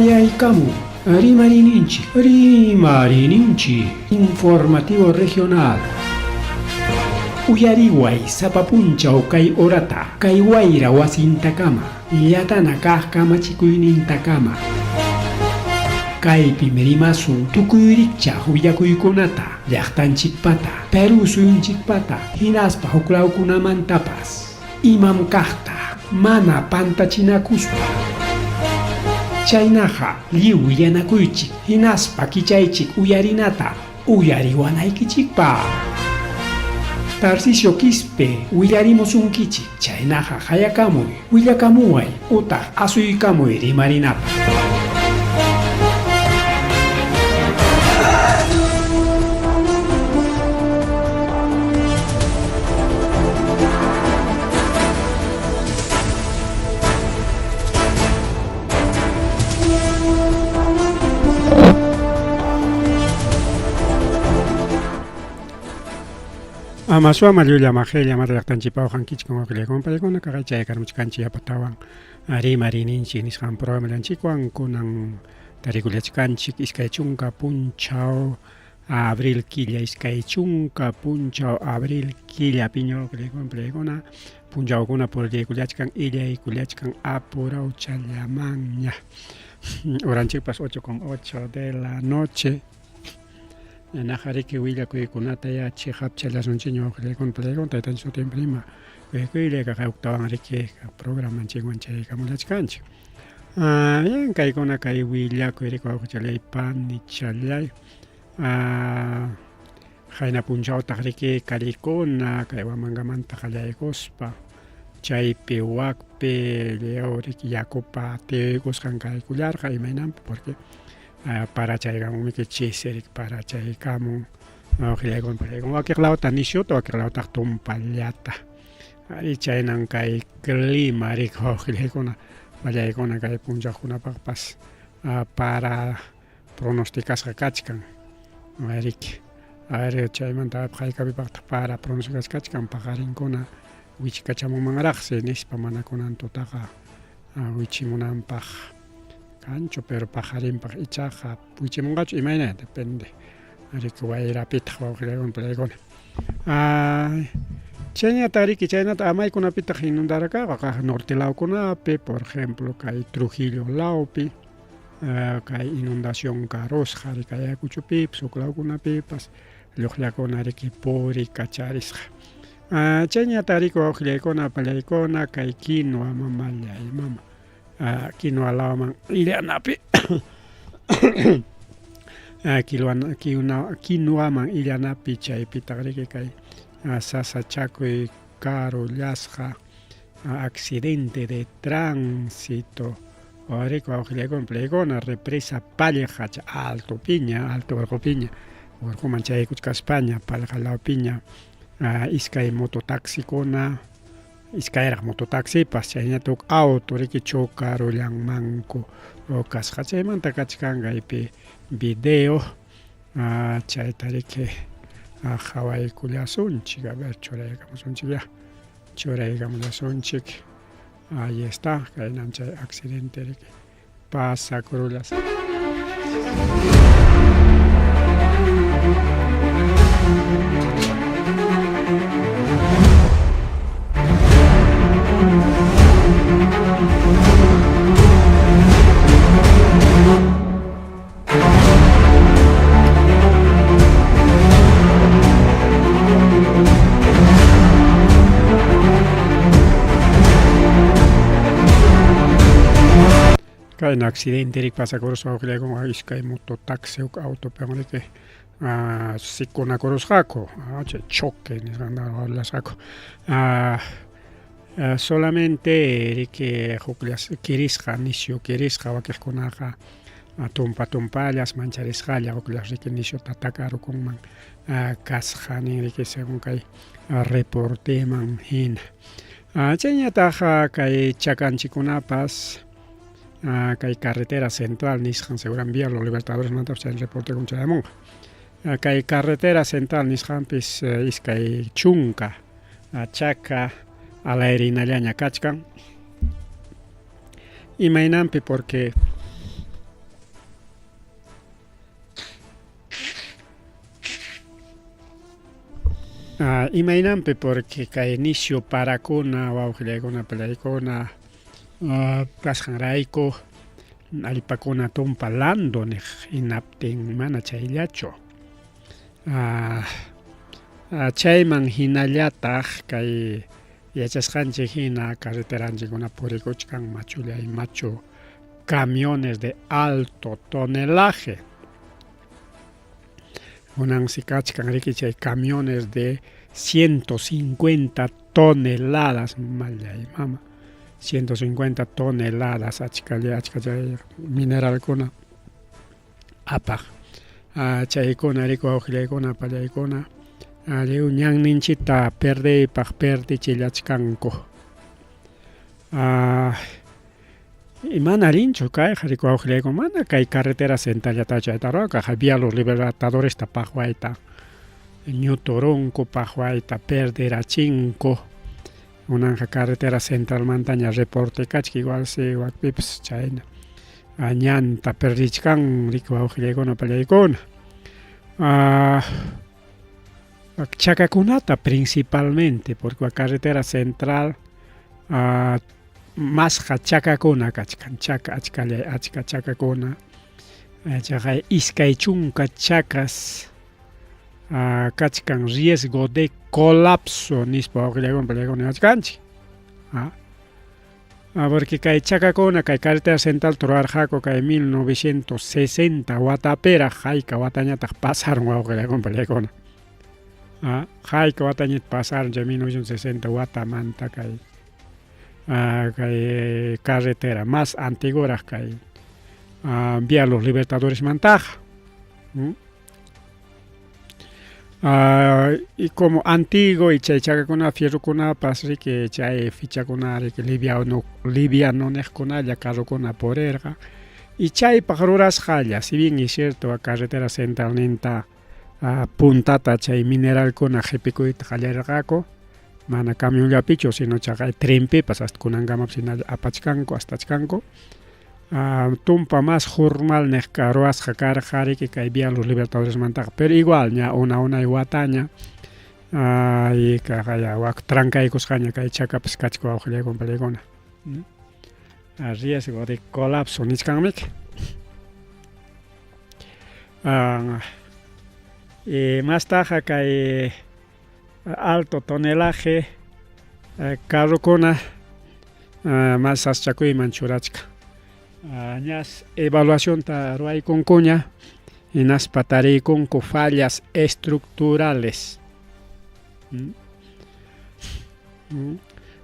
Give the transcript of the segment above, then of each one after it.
Qayaykamuy Rimariyninchik, Rimariyninchik, Informativo Regional. Uyariway sapa punchaw kay horata, kay wayra wasintakama, llatana kaq kamachikuynintakama. Kaypim rimasun tukuy rikchaq willakuykunata, llaqtanchikpata, Perú suyunchikpata, hinaspa huklawkunamantapas. Imam kaqta mana pantachinakuspa. Chaynaqa lliw willanakuychik hinaspa kichaychik uyarinata uyariwanaykichikpaq. Tarcisio Quispe willarimusunkichik, chaynaqa qayakamuy, willakamuway utaq asuykamuy rimarinapaq. Ama suama llulla maqilla mata llaqtanchikpa uqankichik wawqillakuna paykuna kaqay chaykarmuchkanchik yapatawan rimariyninchik nisqan programallanchikwan kunan tarikullachkanchik 20 punchaw abril killa 20 punchaw abril killapi ñawqillakuna paykuna punchawkuna puriykullachkan illaykullachkan apurawchallamanña horanchikpas 8 con 8 de la noche Naqariki willakuykunata ya chiqapchallasunchik ñawqillakuna pallaykuna taytanchik sutinpi ima kuyakuylla kaq huktawan riki programanchikwan chaykamullachkanchik. Ah, bien kaykuna kay willakuy riki wawqichallay panichallay ah, qayna punchawtaq riki callikuna kay Huamangamanta qallaykuspa chaypi wakpi lliw riki yakupa tiyuykusqan kaykullarqa imaynanpi porque parachaykamunmiki chisi riki parachaykamun qillaykun pallaykun wakiq lawta nisyuta wakiq lawtaq tumpallata ari chaynan kay clima riki wawqillaykuna pallaykuna kay punchawkunapaqpas para pronosticasqa kachkan riki ari chaymanta haykapipaqtaq para pronosticasqa kachkan paqarinkuna wichikachamunmanraqsi nispa mana kunan tutaqa wichimunanpaq kanchu pero paqarinpaq ichaqa wichimunqachu imayna depende riki wayrapitaq wawqillaykuna pallaykuna chayñataq riki chaynata amaykunapitaq inundarakaqa kaq norte lawkunapi por ejemplo kay Trujillo lawpi kay inundación karusqa riki Ayacuchopipas huk lawkunapipas lluqllakuna riki purikacharisqa chayñataq riki wawqillaykuna pallaykuna kay quinua mamallay mama quinua lawman illanapi quinuaman illanapi chaypitaq riki kay sasachakuy karullasqa accidente de tránsito riki wawqillaykuna palaykuna represa Pallqa altopiña alto urqupiña urquman chayaykuchkaspaña Pallqa lawpiña iskay mototaxikuna iskayraq mototaxipas chaynataq huk auto riki chocarullanmanku kasqa chaymanta kachkan kaypi video chayta riki qhawaykullasunchik a ver churaykamusunchik ya churaykamullasunchik ahí está kaynam chay accidente riki pasakurullas. Kayna accidente riki pasakurusqa wawqillaykuna iskay mototaxi huk autopiwan riki sikunakurusqaku chay choque nisqanta ruwasqaku solamente riki hukllas kirisqa nisyu kirisqa wakiqkunaqa tumpa tumpallas mancharisqalla hukllas riki nisyuta takarukunman kasqa nin riki según kay reporteman hina. Chayñataq kay chakanchikkunapas kay carretera central nisqan según vía Los Libertadores mantapas chay reportekuna chayamunqa. Kay carretera central nisqanpis 20 chaka alayrinallaña kachkan. Imaynanpi porque. Imaynanpi porque kay nisyu parakuna wawqillaykuna pallaykuna kasqanrayku allpakuna tumpa lando niq hinaptin mana chayllachu. Chayman hinallataq kay yachasqanchik hina carreteranchikkuna purikuchkan machullay machu camiones de alto tonelaje. Kunansi kachkan riki chay camiones de 150 toneladas mallay mama 150 toneladas achkalla achka chay mineralkuna apaq chaykuna riki wawqillaykuna pallaykuna lliw ñanninchikta perdeypaq perdichillachkanku. Mana allinchu kayqa riki wawqillayku mana kay carretera centrallatachu chayta ruwanqa vía los libertadoresta paqwayta ñuturunku paqwayta perderachinku kunanqa carretera centralmantaña reporte kachka igual si wakpipas chayna ñanta perdichkan riki wawqillaykuna pallaykuna chakakunata principalmente porque carretera central masqa chakakuna kachkan chaka achkallay achka chakakuna chaqay 20 chakas kachkan riesgo de colapso nispa wawqillaykuna pallaykuna niwachkanchik porque kay chakakuna kay carretera central ruwarqaku kay 1960 watapiraq hayka watañataq pasarun wawqillaykuna pallaykuna hayka watañataq pasarun chay 1960 watamanta kay kay carretera más antiguoraq kay vía los libertadoresmantaqa. Y como antiguo y chay chakakuna fierrokunapas riki chay fichakuna riki liviano liviano niqkunalla carrokuna purirqa y chaypaq rurasqalla si bien es cierto carretera centralninta puntata chay mineralkuna qhipikuyta qallarirqaku mana camionllapichu sino chaqay trenpipas hasta kunankamapas hinalla apachkanku astachkanku tumpa más formal niq ruwasqa karqa riki kay vía los libertadoresmantaqa pero igual ña una unay wataña y kaqaya wak trankaykusqaña kay chakapas kachka wawqillaykuna pallaykuna riesgo de colapso nichkanmiki. Y mastaqa kay alto tonelaje carrokuna mas sasachakuyman churachkan. Ñas evaluacionta ruwaykunkuña hinaspa tariykunku fallas estructurales.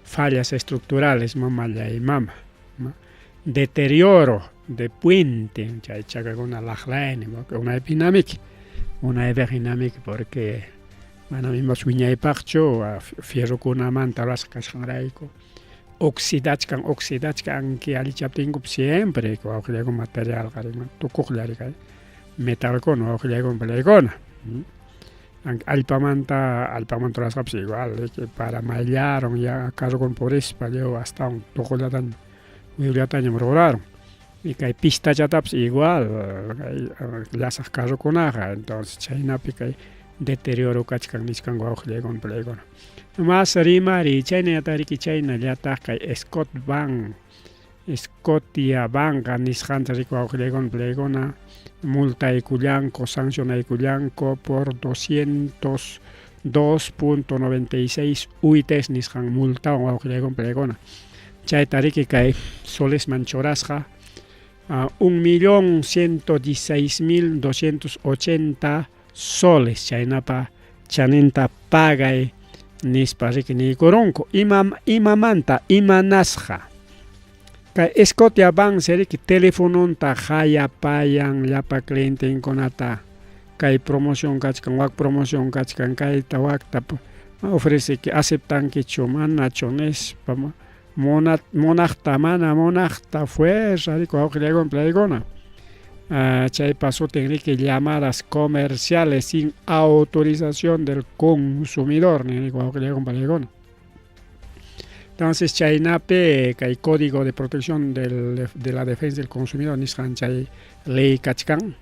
Fallas estructurales mamallay mama. Deterioro de puente chay chakakuna laqlayni unaypi hinamiki unaypiqa hinamiki porque mana imapas wiñaypaqchu fierrokunamanta rurasqa kasqanrayku oxidachkan oxidachkan anki allichaptinkupas siempre wawqillaykuna materialqa tukuqlla kay metalkuna wawqillaykuna pallaykuna allpamanta allpamanta rurasqapas igual para mayllaron ya carrokuna purispa lliw astawan tuqullataña wiwllatañam rurarun y kay pistachatapas igual kay llasaq carrokunaqa entonces chaynapi kay deterioro kachkan nichkanku wawqillaykuna pallaykuna. Mas rimariy chaynallataq riki chaynallataq kay Scott Bank Scotia Bank nisqanta riki wawqillaykuna pallaykuna multaykullanku sancionaykullanku por 202.96 UITs nisqan multawan wawqillaykuna pallaykuna chayta riki kay solesman churasqa 1.116.280 soles chaynapa chaninta pagay nispa riki niykurunku imamanta imanasqa kay Scotia Bank riki telefononta hayapayan llapa clientenkunata kay promoción kachkan wak promoción kachkan kayta wakta ofrece aceptankichu manachu nispa munaqta mana munaqta fuerza riki wawqillaykuna pallaykuna chaypa sutin riki llamadas comerciales sin autorización del consumidor nini wawqillaykuna pallaykuna. Entonces chaynapi kay código de protección de la defensa del consumidor nisqan chay ley kachkan.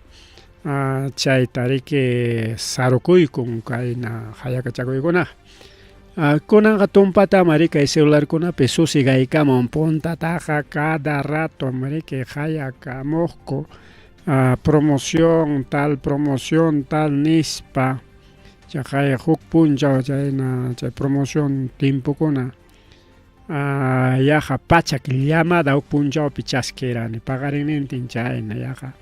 Chayta riki sarukuykun kayna hayakachakuykunaqa. Kunanqa tumpatam ari kay celularkunapi susigaykamun puntataqa cada ratom riki hayakamuqku promoción tal promoción tal nispa chaqay huk punchaw chayna chay promoción tiempokuna yaqa pachak llamada huk punchawpi chaskirani paqarinnintin chayna yaqa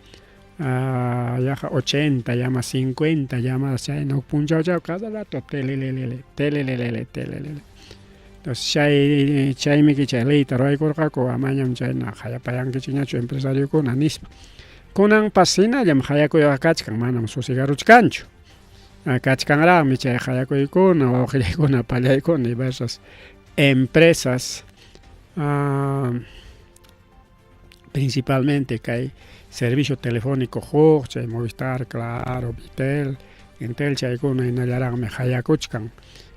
yaqa 80 llama 50 llamadas chayna huk punchawchaw cada rato telelelele telelelele telelele entonces chay chaymiki chay leyta ruwaykurqaku amañam chayna hayapayankichikñachu empresariokuna nispa kunanpas hinallam hayakuyqa kachkan manam susigaruchkanchu kachkanraqmi chay hayakuykuna wawqillaykuna pallaykuna diversas empresas principalmente kay servicio telefónico huk chay Movistar, Claro, Bitel, Entel chaykuna hinallaraqmi hayakuchkan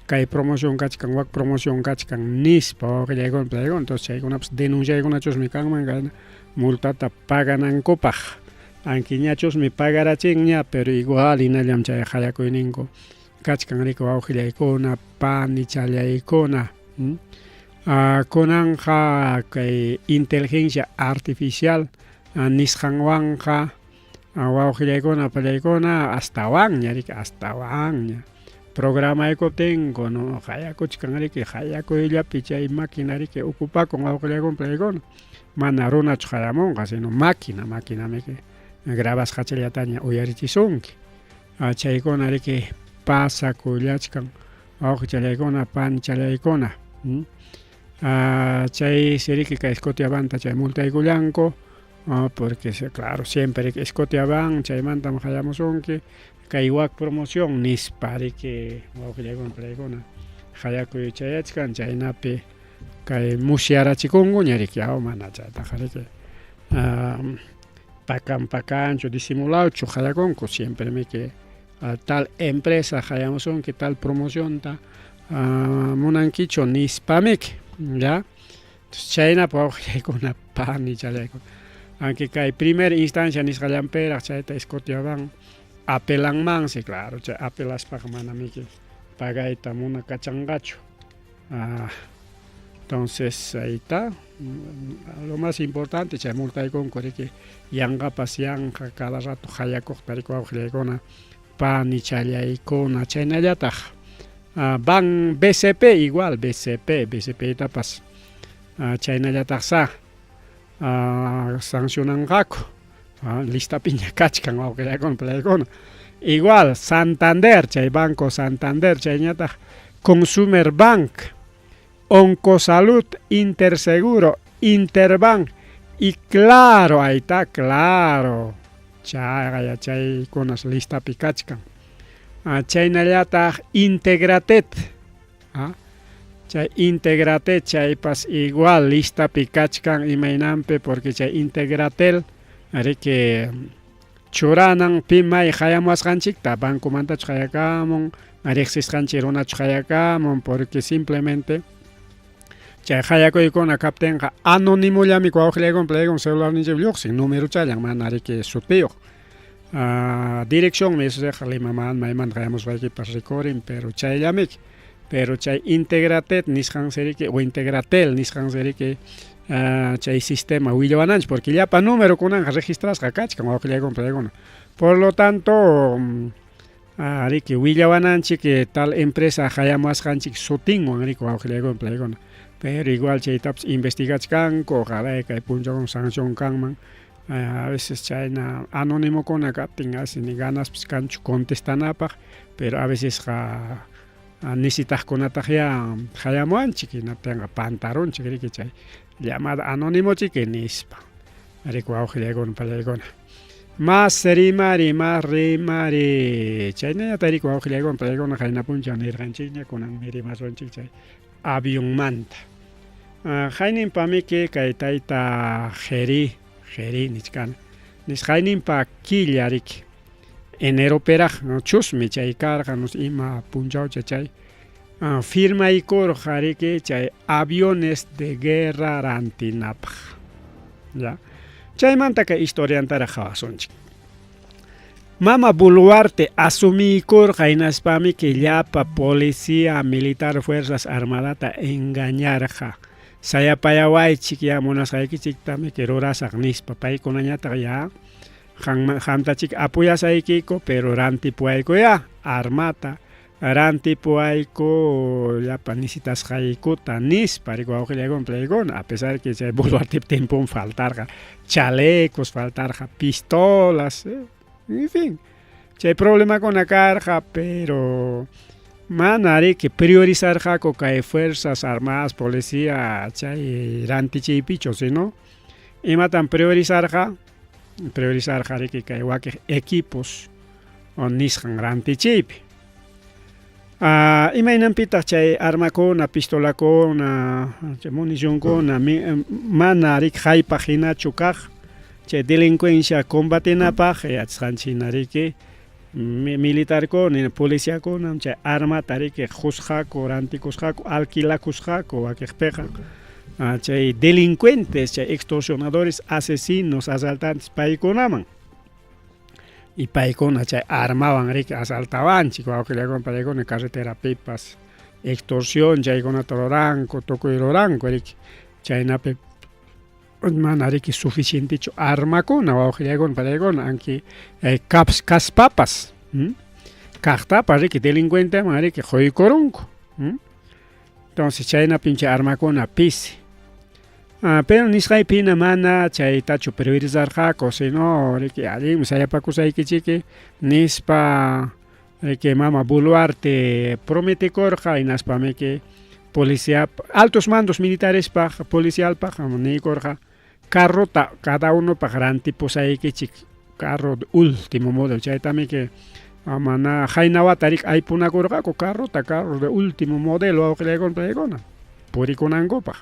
kay promoción kachkan wak promoción kachkan nispa wawqillaykuna pallaykuna entonces chaykunapas denunciaykunachusmi kanman kayna multata paganankupaq ankiñachusmi pagarachinña pero igual hinallam chay hayakuyninku kachkan riki wawqillaykuna panichallaykuna kunanqa kay inteligencia artificial nisqanwanqa wawqillaykuna pallaykuna astawanña riki astawanña programaykuptinku no hayakuchkan riki hayakuyllapi chay máquina riki ocupakun wawqillaykuna pallaykuna mana runachu hayamunqa sino máquina maquinamiki grabasqachallataña uyarichisunki chaykuna riki pasakullachkan wawqichallaykuna panichallaykuna chay riki kay Scotiabankta chay multaykullanku porque claro siempre riki Scotiabank chaymantam hayamusunki kay wak promoción nispa riki wawqillaykuna pallaykuna hayakuy chayachkan chaynapi kay musyarachikunkuña riki aw mana chaytaqa riki pakan pakanchu disimulawchu hayakunku siempre miki tal empresa hayamusunki tal promocionta munankichu nispamiki ya chaynapi wawqillaykuna panichallaykuna aunque kay primera instancia nisqallanpiraq chayta Scotiabank apelanmansi claro chay apelaspaqa manamiki pagayta munakachanqachu entonces ahí está lo más importante chay multaykunku riki yanqapas yanqa cada rato hayakuqta riki wawqillaykuna panichallaykuna chaynallataq ban BCP igual BCP BCP tapas chaynallataq sa sancionanqaku listapiña kachkan wawqillaykuna pallaykuna igual Santander chay Banco Santander chayñataq Consumer Bank Oncosalud, Interseguro, Interbank y Claro, ahí está, Claro. Chayqa chaykunas listapi kachkan. Chaynallataq Integrated. Chay Integrated chaypas igual listapi kachkan imaynanpi porque chay Integratel riki churanan pi may hayamuwasqanchikta bancomantachu hayakamun riqsisqanchik runachu hayakamun porque simplemente chay hayakuykuna kaptinqa anonimollami wawqillaykuna pallaykuna celularninchikpi lluqsin numerochallan mana riki sutiyuq direccionmi eso Limaman maymanta hayamusqaykipas rikurin pero chayllamiki pero chay Integrated nisqansi riki o Integratel nisqansi riki chay sistema willawananchik porque llapa número kunanqa registrasqa kachkan wawqillaykuna pallaykuna por lo tanto riki willawananchik tal empresa hayamuwasqanchik sutinwan riki wawqillaykuna pallaykuna pero igual chaytapas investigachkanku ojalá kay punchawkuna sanción kanman a veces chayna anónimokuna kaptin así ni ganaspas kanchu contestanapaq pero a vecesqa necesitaqkunataqya hayamuwanchik hinaptinqa pantarunchik riki chay llamada anónimochiki nispa riki wawqillaykuna pallaykuna mas rimari mas rimari chaynallataq riki wawqillaykuna pallaykuna qayna punchaw nirqanchikña kunanmi rimasunchik chay avionmanta hayninpamiki kay tayta Jeri Jeri nichkani nisqayninpa killa riki eneropiraq chusmi chay karqa no ima punchawcha chay firmaykurqa riki chay aviones de guerra rantinapaq ya chaymanta kay historiantaraq qawasunchik. Mama Boluarte asumiykurqa hinaspamiki llapa policía militar fuerzas armadata engañarqa sayapayawaychik ya munasqaykichiktamiki rurasaq nispa paykunañataq ya qamtachik apoyasaykiku pero rantipuwayku ya armata rantipuwayku llapa necesitasqaykuta nispa riki wawqillaykuna palaykuna a pesar que chay Boluartep tiempon faltarqa chalecos faltarqa pistolas en fin chay problemakuna karqa pero mana riki priorizarqaku kay fuerzas armadas policía chay rantichiypichu sino imatam priorizarqa priorizarqa riki kay wakiq equipos nisqan rantichiypi. Imaynanpitaq chay armakuna, pistolakuna, chay municionkuna mana riki haypaq hinachu kaq chay delincuencia combatinapaq yachasqanchik hina riki militarkuna, policiakunam chay armata riki qusqaku, rantikusqaku, alquilakusqaku wakiqpiqa chay delincuentes, chay extorsionadores, asesinos, asaltantes paykunaman. Y paykuna chay armawan riki asaltawanchik wawqillakuna paykuna carreterapipas extorsión chaykunata ruranku tukuy ruranku riki chaynapi mana riki suficientechu armakuna wawqillakuna paykuna anki kaspapas kaqtapas riki delincuenteman riki quykurunku. Entonces chaynapim chay armakuna pisi. Pero nisqaypina mana chaytachu priorizarqaku sino riki allinmi sayapakusaykichiki nispa riki mama Boluarte prometikurqa hinaspamiki policía altos mandos militarespaq policialpaq niykurqa carrota cada unopaq rantipusaykichik carro último modelo chaytamiki mana qayna wata riki aypunakurqaku carrota carro de último modelo wawqillaykuna paykuna purikunankupaq.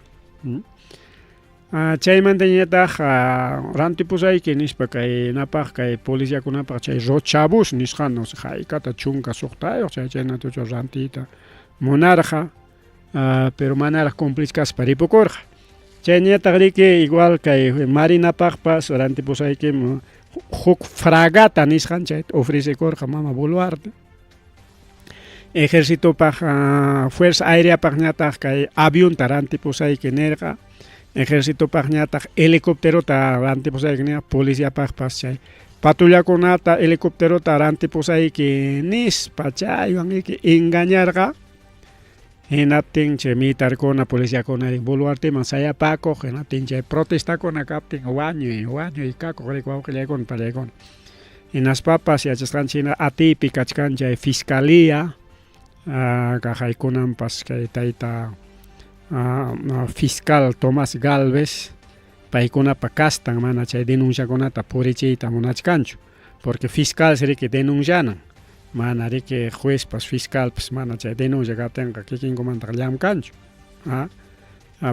Chaymantañataq rantipusayki nispa kay napaq kay policiakunapaq chay Rochabús nisqan no sé haykata 16 chay chaynatachu rantiyta munarqa pero manaraq cumplichkaspa ripukurqa. Chayñataq riki igual kay marinapaqpas rantipusayki huk fragata nisqan chayta ofrecekurqa mama Boluarte. Ejercitopaq fuerza aéreapaqñataq kay avionta rantipusayki nirqa, ejercitopaqñataq helicópterota rantipusayki nirqa, policiapaqpas chay patrullakunata helicópterota rantipusayki nispa chaywan engañarqa. Hinaptin chay militarkuna policiakuna Boluarteman sayapakuq hinaptin chay protestakuna kaptin wañuy wañuy kakuq riki wawqillaykuna palaykuna. Hinaspapas yachasqanchik hina atiypi kachkan chay fiscalía kaqaykunanpas kay tayta fiscal Tomás Galvez paykunapa kastan mana chay denunciakunata purichiyta munachkanchu porque fiscal riki denuncianan mana riki juezpas fiscalpas mana chay denuncia kaptinqa kikinkumantaqa llamkanchu.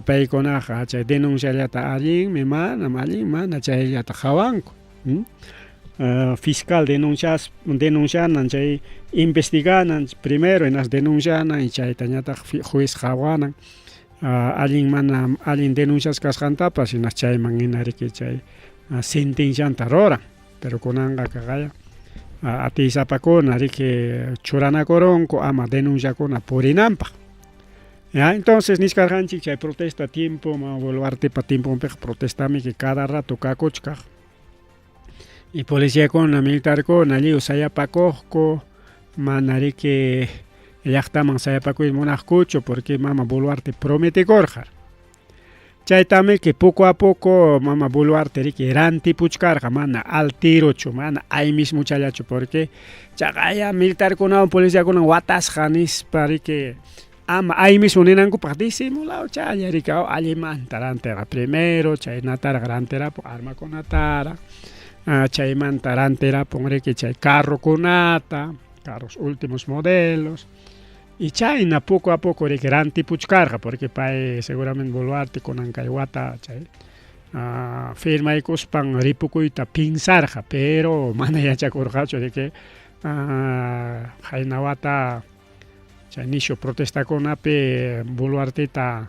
Paykunaqa chay denunciallata allinmi manam allin mana chayllata qawanku. Fiscal denuncianan chay investiganan primero hinas denuncianan y chaytañataq juez qawanan allin mana allin denunciasqa kasqantapas hinas chayman hina riki chay sentencianta ruran. Pero kunanqa kaqaya atiysapakuna riki churanakurunku ama denunciakuna purinanpaq. Ya, entonces nichkarqanchik chay protesta tiempo mama Boluartepa tiemponpiqa protestamiki cada rato kakuchkaq. Y policiakuna militarkuna lliw sayapakuqku mana riki llaqtaman sayapakuy munaqkuchu porque mama Boluarte prometikurqa. Chaytamiki poco a poco mama Boluarte riki rantipuchkarqa mana al tirochu mana ay mismochallachu porque chaqaya militarkunawan policiakunawan watasqa nispa riki ama ay mismo ninankupaq disimulado chaylla riki allimanta rantirqa primero chaynataraq rantirapun armakunatara chaymanta rantirapun riki chay carrokunata carros últimos modelos y chayna poco a poco riki rantipuchkarqa porque pay seguramente Boluarte kunan kay wata chay firmaykuspan ripukuyta pinsarqa pero mana yachakurqachu riki qayna wata chay nishu protestakunapi Boluarteta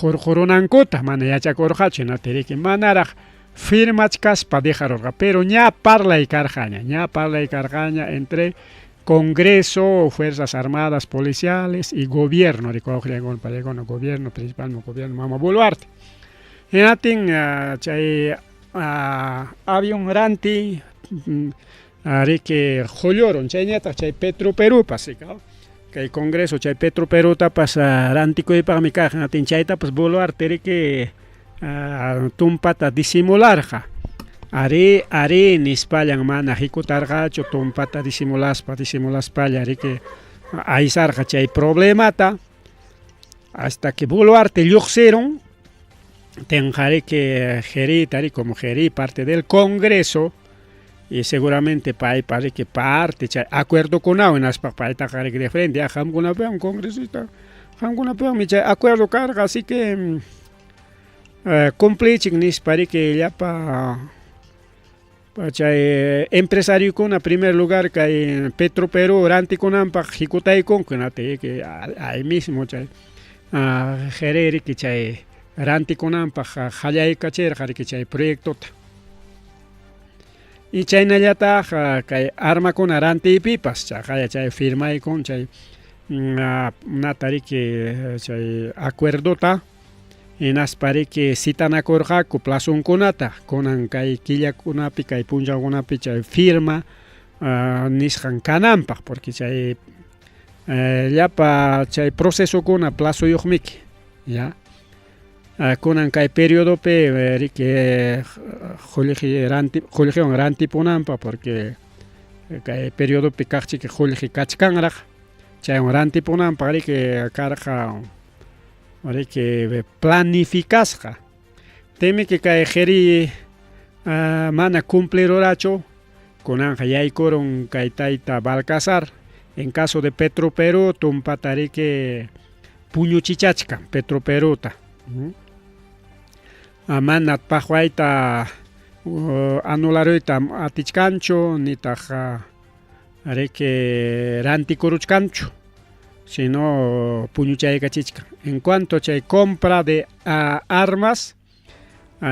hurqurunankuta mana yachakurqachu hinaptin riki manaraq Firmachkaspa dejarurqa, pero ña parlay karqaña, ña parlay karqaña entre Congreso, Fuerzas Armadas Policiales y Gobierno, rikuwawqellaykuna, gobierno, principalmente gobierno Mama Boluarte. Hinatin chay avión ranti riki qullurun, chayñataq chay Petroperúpas, kay Congreso chay Petroperútapas rantikuypaqmi kaq, hinatin chaytapas Boluarte riki tumpata disimularqa. Arí, arí nispallan mana hikutarqachu, tumpata disimulaspa, disimulaspalla riki aysarqa chay problemata, hasta que Boluarte lluqsirun, tenqa riki Jerita como Jerí parte del Congreso, y seguramente paypa riki parte chay acuerdokunawan hinaspa paytaqa riki de frente, ya qamkunapiwan congresista, qamkunapiwanmi chay acuerdo karqa, así que cumplichik nispa riki llapa chay empresariokuna primer lugar kay Petroperú rantikunanpaq hikutaykunku, hinaptin ahí mismo chay Jerí riki chay rantikunanpaq qallaykachirqa riki chay proyectota. Y chaynallataq kay armakuna rantiypipas chaqaya chay firmaykun chay nata riki chay acuerdota, hinaspa riki citanakurqaku plazonkunata, kunan kay killakunapi kay punchawkunapi chay firma nisqan kananpaq, porque chay llapa chay procesokuna plazoyuqmiki, ya. Kunan kay periodopi riki qullqi ranti qullqiwan rantipunanpaq, porque kay periodopi kaqchiki qullqi kachkanraq, chaywan rantipunanpaq riki karqa riki planificasqa. Timiki kay Jerí mana cumplirurachu, kunanqa yaykurun kay tayta Balcazar. En caso de Petroperú, tumpata riki puñuchichachkan Petroperúta. Mana paqwayta anularuyta atichkanchu, nitaq riki rantikuruchkanchu, sino puñuchaykachichkan. En cuanto chay compra de armas,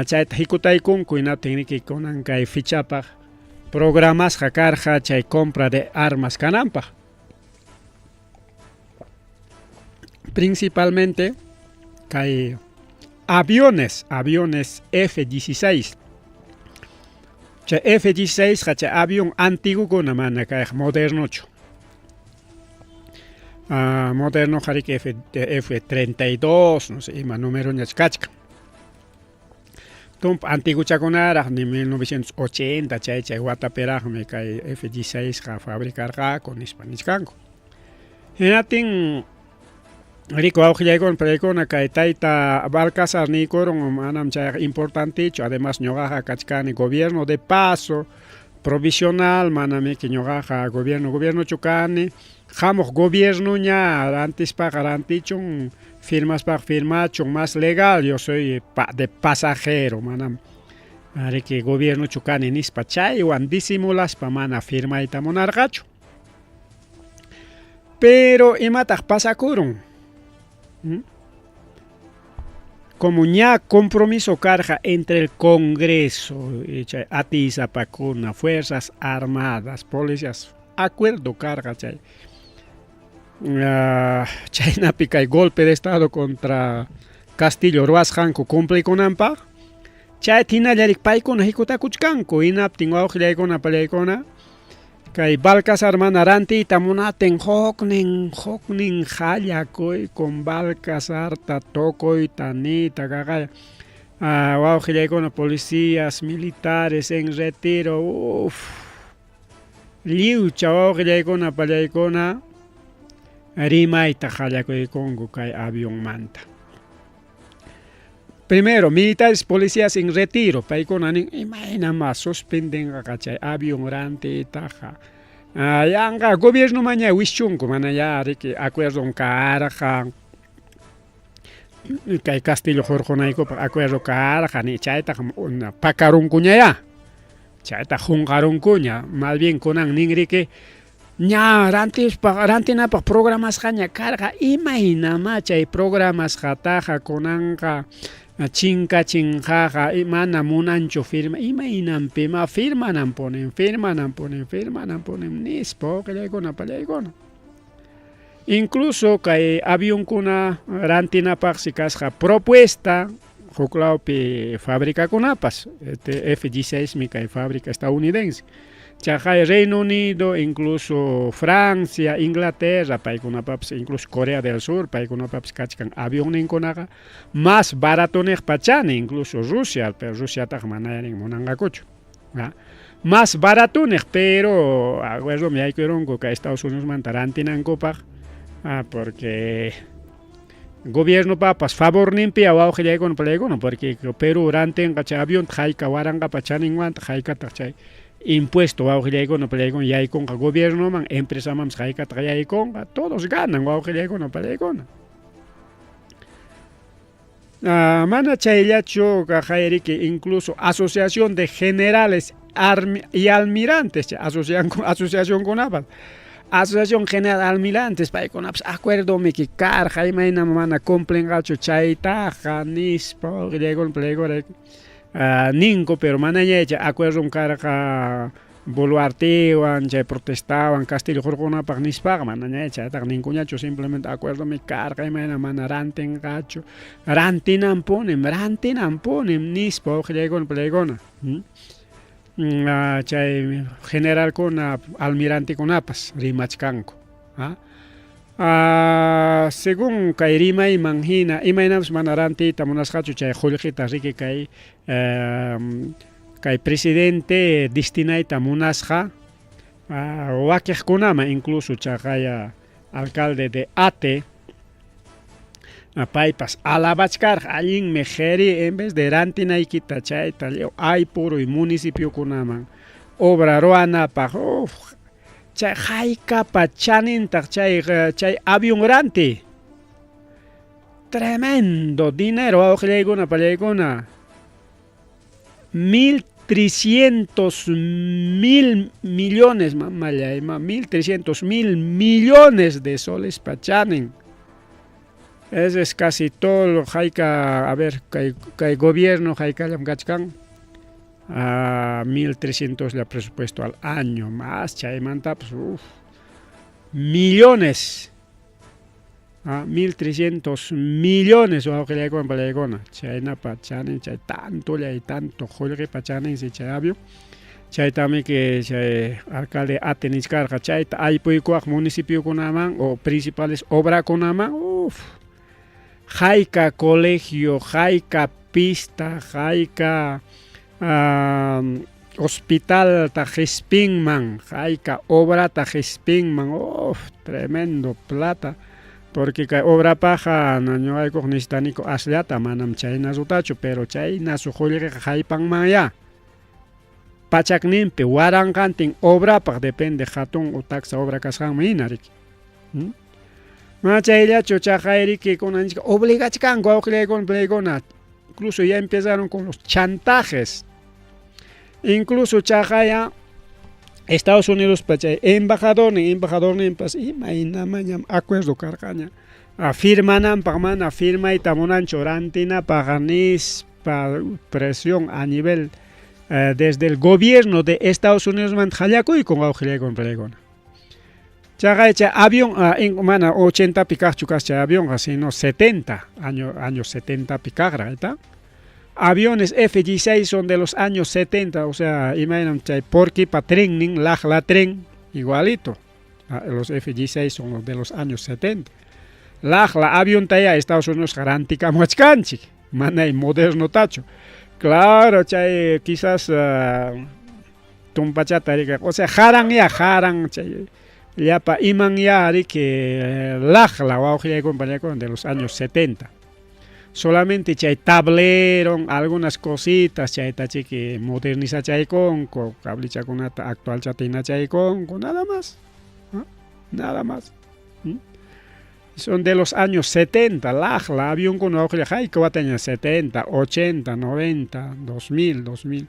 chayta hikutaykunku, hinaptin riki kunan kay fichapaq programasqa karqa chay compra de armas kananpaq. Principalmente kay aviones, aviones F-16. Chay F-16 qa chay avión antiguokuna, mana kayqa modernochu. Modernoqa riki F-32, no sé ima numeroñach kachkan. Tumpa antiguchakunaraq ni 1980 chay chay watapiraqmi kay F-16 qa fabricarqaku nispa nichkanku. Hinaptin riku wawqillaykuna, paykuna kay tayta Balcazar niykurun, manam chayqa importantechu, además ñuqaqa kachkani gobierno de paso provisional, manamiki ñuqaqa gobierno gobiernochu kani, hamuq gobiernoña rantispaqa rantichun, firmaspaqa firmachun, más legal, yo soy de pasajero, manam riki gobiernochu kani nispa, chaywan disimulaspa mana firmayta munarqachu. Pero imataq pasakurun? Como ña compromiso karqa entre el Congreso, chay atiysapakuna, Fuerzas Armadas, policías, acuerdo karqa chay. Chaynapi kay golpe de estado contra Castillo ruwasqanku cumplikunanpaq, chayta hinalla riki paykuna hikutakuchkanku, hinaptin wawqillaykuna, pallaykuna, kay Balcazar mana rantiyta munatin, huknin huknin qallakuykun Balcazarta tukuyta niyta kaqaya. Wawqillaykuna, policías, militares en retiro, uf, lliwcha wawqillaykuna, pallaykuna, rimayta qallakuykunku kay avionmanta. Primero, militares, policías en retiro, paykuna nin, imaynama suspendenqa chay avión rantiytaqa. Yanqa gobiernomanña wischunku, mana ya riki acuerdo karqa, kay Castillo hurqunaykupaq acuerdo karqa ni chaytaqa pakarunkuñayá, chayta qunqarunkuña, más bien kunan nin riki ña rantispa rantinapaq programasqaña karqa, imaynamá chay programasqataqa kunanqa Chinkachinqaqa mana munanchu firma imaynanpimá firmananpunim firmananpunim firmananpunim nispa wawqillaykuna pallaykuna. Incluso kay avionkuna rantinapaqsi kasqa propuesta huk lawpi fabricakunapas, este F-16mi kay fábrica estadounidense. Chaqay Reino Unido, incluso Francia, Inglaterra, paykunapapas, incluso Corea del Sur, paykunapapas kachkan avionninkunaqa más baratoniqpa chani, incluso Rusia, pero Rusiataqa manayarin munanqakuchu. Más baratoniq, pero acuerdomi yaykurunku kay Estados Unidosmanta rantinankupaq, porque gobiernopapas favorninpi wawqillaykuna palaykuna, porque Perú rantinqa chay avionta hayka waranqapa chaninwantaq haykataq chay impuesto wawqillaykuna palaykuna yaykunqa gobiernoman, empresamanpas haykataq yaykunqa, todos ganan wawqillaykuna palaykuna. Mana chayllachu kaqayriki, incluso Asociación de Generales y Almirantes, chay asociacionkunapas, Asociación General Almirantes, paykunapas acuerdomiki karqa, imaynam mana cumplinqachu chaytaqa nispa wawqillaykuna palaykuna ninku, pero manaña chay acuerdom karqa Boluartewan chay protestawan Castillo hurqunapaq nispaqa manaña chaytaqa ninkuñachu, simplemente acuerdomi karqa imayna mana rantinqachu, rantinanpunim rantinanpunim nispa wawqillaykuna palaykuna. Chay generalkuna almirantekunapas rimachkanku. Según kay rimayman hina imaynapas mana rantiyta munasqachu chay qullqita riki kay kay presidente destinayta munasqa wakiqkunaman, incluso chaqaya alcalde de Ate paypas alabachkarqa allinmi qeri en vez de rantinaykita chayta aypuruy municipiokunaman obra ruwanapaq, uf, chay haykapa chanintaq chay chay avión ranti, tremendo dinero wawqillaykuna pallaykuna, 1300 mil millones, mamallay, 1300 mil millones de soles pachanin. Ese es casi todo lo hayka, a ver, kay, kay gobierno haykallam kachkan, 1300 la presupuesto al año, más chaymanta, pues, uf, millones. 1300 millones wawqillaykuna palaykuna chaynapa chanin chay tantolla y tanto qullqipa chaninsi chay avión. Chaytamiki chay alcalde Ate nichkarqa chayta aypuykuwaq municipiokunaman o principales obrakunaman, uf, hayka colegio, hayka pista, hayka hospitalta qispinman, hayka obrata qispinman, uf, tremendo plata, porque kay obrapaqqa ñuqaykuqa necesitaniku asllata, manam chayna rutachu, pero chayna su qullqiqa haypanmanya pachakninpi waranqantin obrapaq, depende hatun o taksa obra kasqanman hina riki. Mana chayllachu, chaqayriki kunanchik obligachkanku wawqillaykuna palaykuna, incluso ya empezaron con los chantajes, incluso chaqaya Estados Unidos pa chay embajadornin embajadorninpas imaynamañam acuerdo karqaña firmananpaq mana firmayta munanchu rantinapaq nispa, presión a nivel desde el gobierno de Estados Unidos manta hallakuykun wawqillaykuna palaykuna. Chaqay chay avión mana 80pi kaqchu kas chay avionqa, sino 70 año, años 70pi kaqra, ¿está? Aviones F-16 son de los años 70, o sea, imaynam chay Porquipa trennin, Laqla tren, igualito. Los F-16 son los de los años 70. Laqla aviontaya Estados Unidos rantikamuachkanchik, manay moderno tachu. Claro, chay quizás tumpachata rika, o sea, haran ya, haran chay llapa iman ya riki laqla wawqillaykuna palaykuna de los años 70. Solamente chay tablero, algunas cositas chayta chiki modernizachaykunku, cablechakunata actualchata hinachaykunku, nada más. Nada más. Son de los años 70, laqla avionkuna wawqilla hayka wataña 70, 80, 90, 2000, 2000.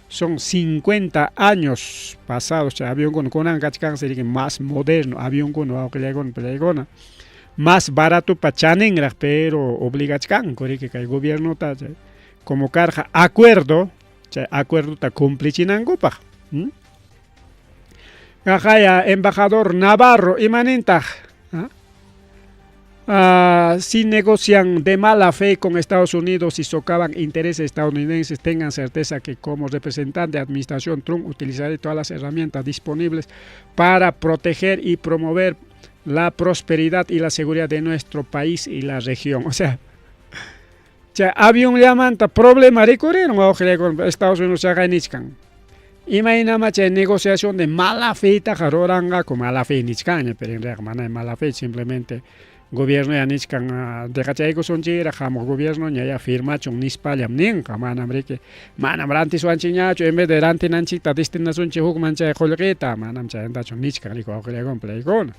Son 50 años pasados chay avionkuna, kunan kachkansi riki más moderno avionkuna wawqillaykuna palaykuna. Más baratopa chaninraq, pero obligachkanku riki kay gobiernota chay como karqa acuerdo, chay acuerdota cumplichinankupaq. Kaqaya embajador Navarro imanintaq? Si negocian de mala fe con Estados Unidos y socavan intereses estadounidenses, tengan certeza que como representante de administración Trump utilizaré todas las herramientas disponibles para proteger y promover la prosperidad y la seguridad de nuestro país y la región. O sea, chay avionllamanta problema rikurirun wawqillayku Estados Unidos chaqay nichkan. Imaynama chay negociación de mala fe taqa ruranqaku, mala fe nichkanña, pero en realidad mana mala fe, simplemente gobierno ya nichkan dejachaykusunchikraq hamuq gobierno ña ya firmachun nispallam ninqa, manam riki, manam rantisuanchikñachu, en vez de rantinanchikta destinasunchik hukman chay qullqita, manam chaymantachu nichkan riki wawqillaykuna palaykuna.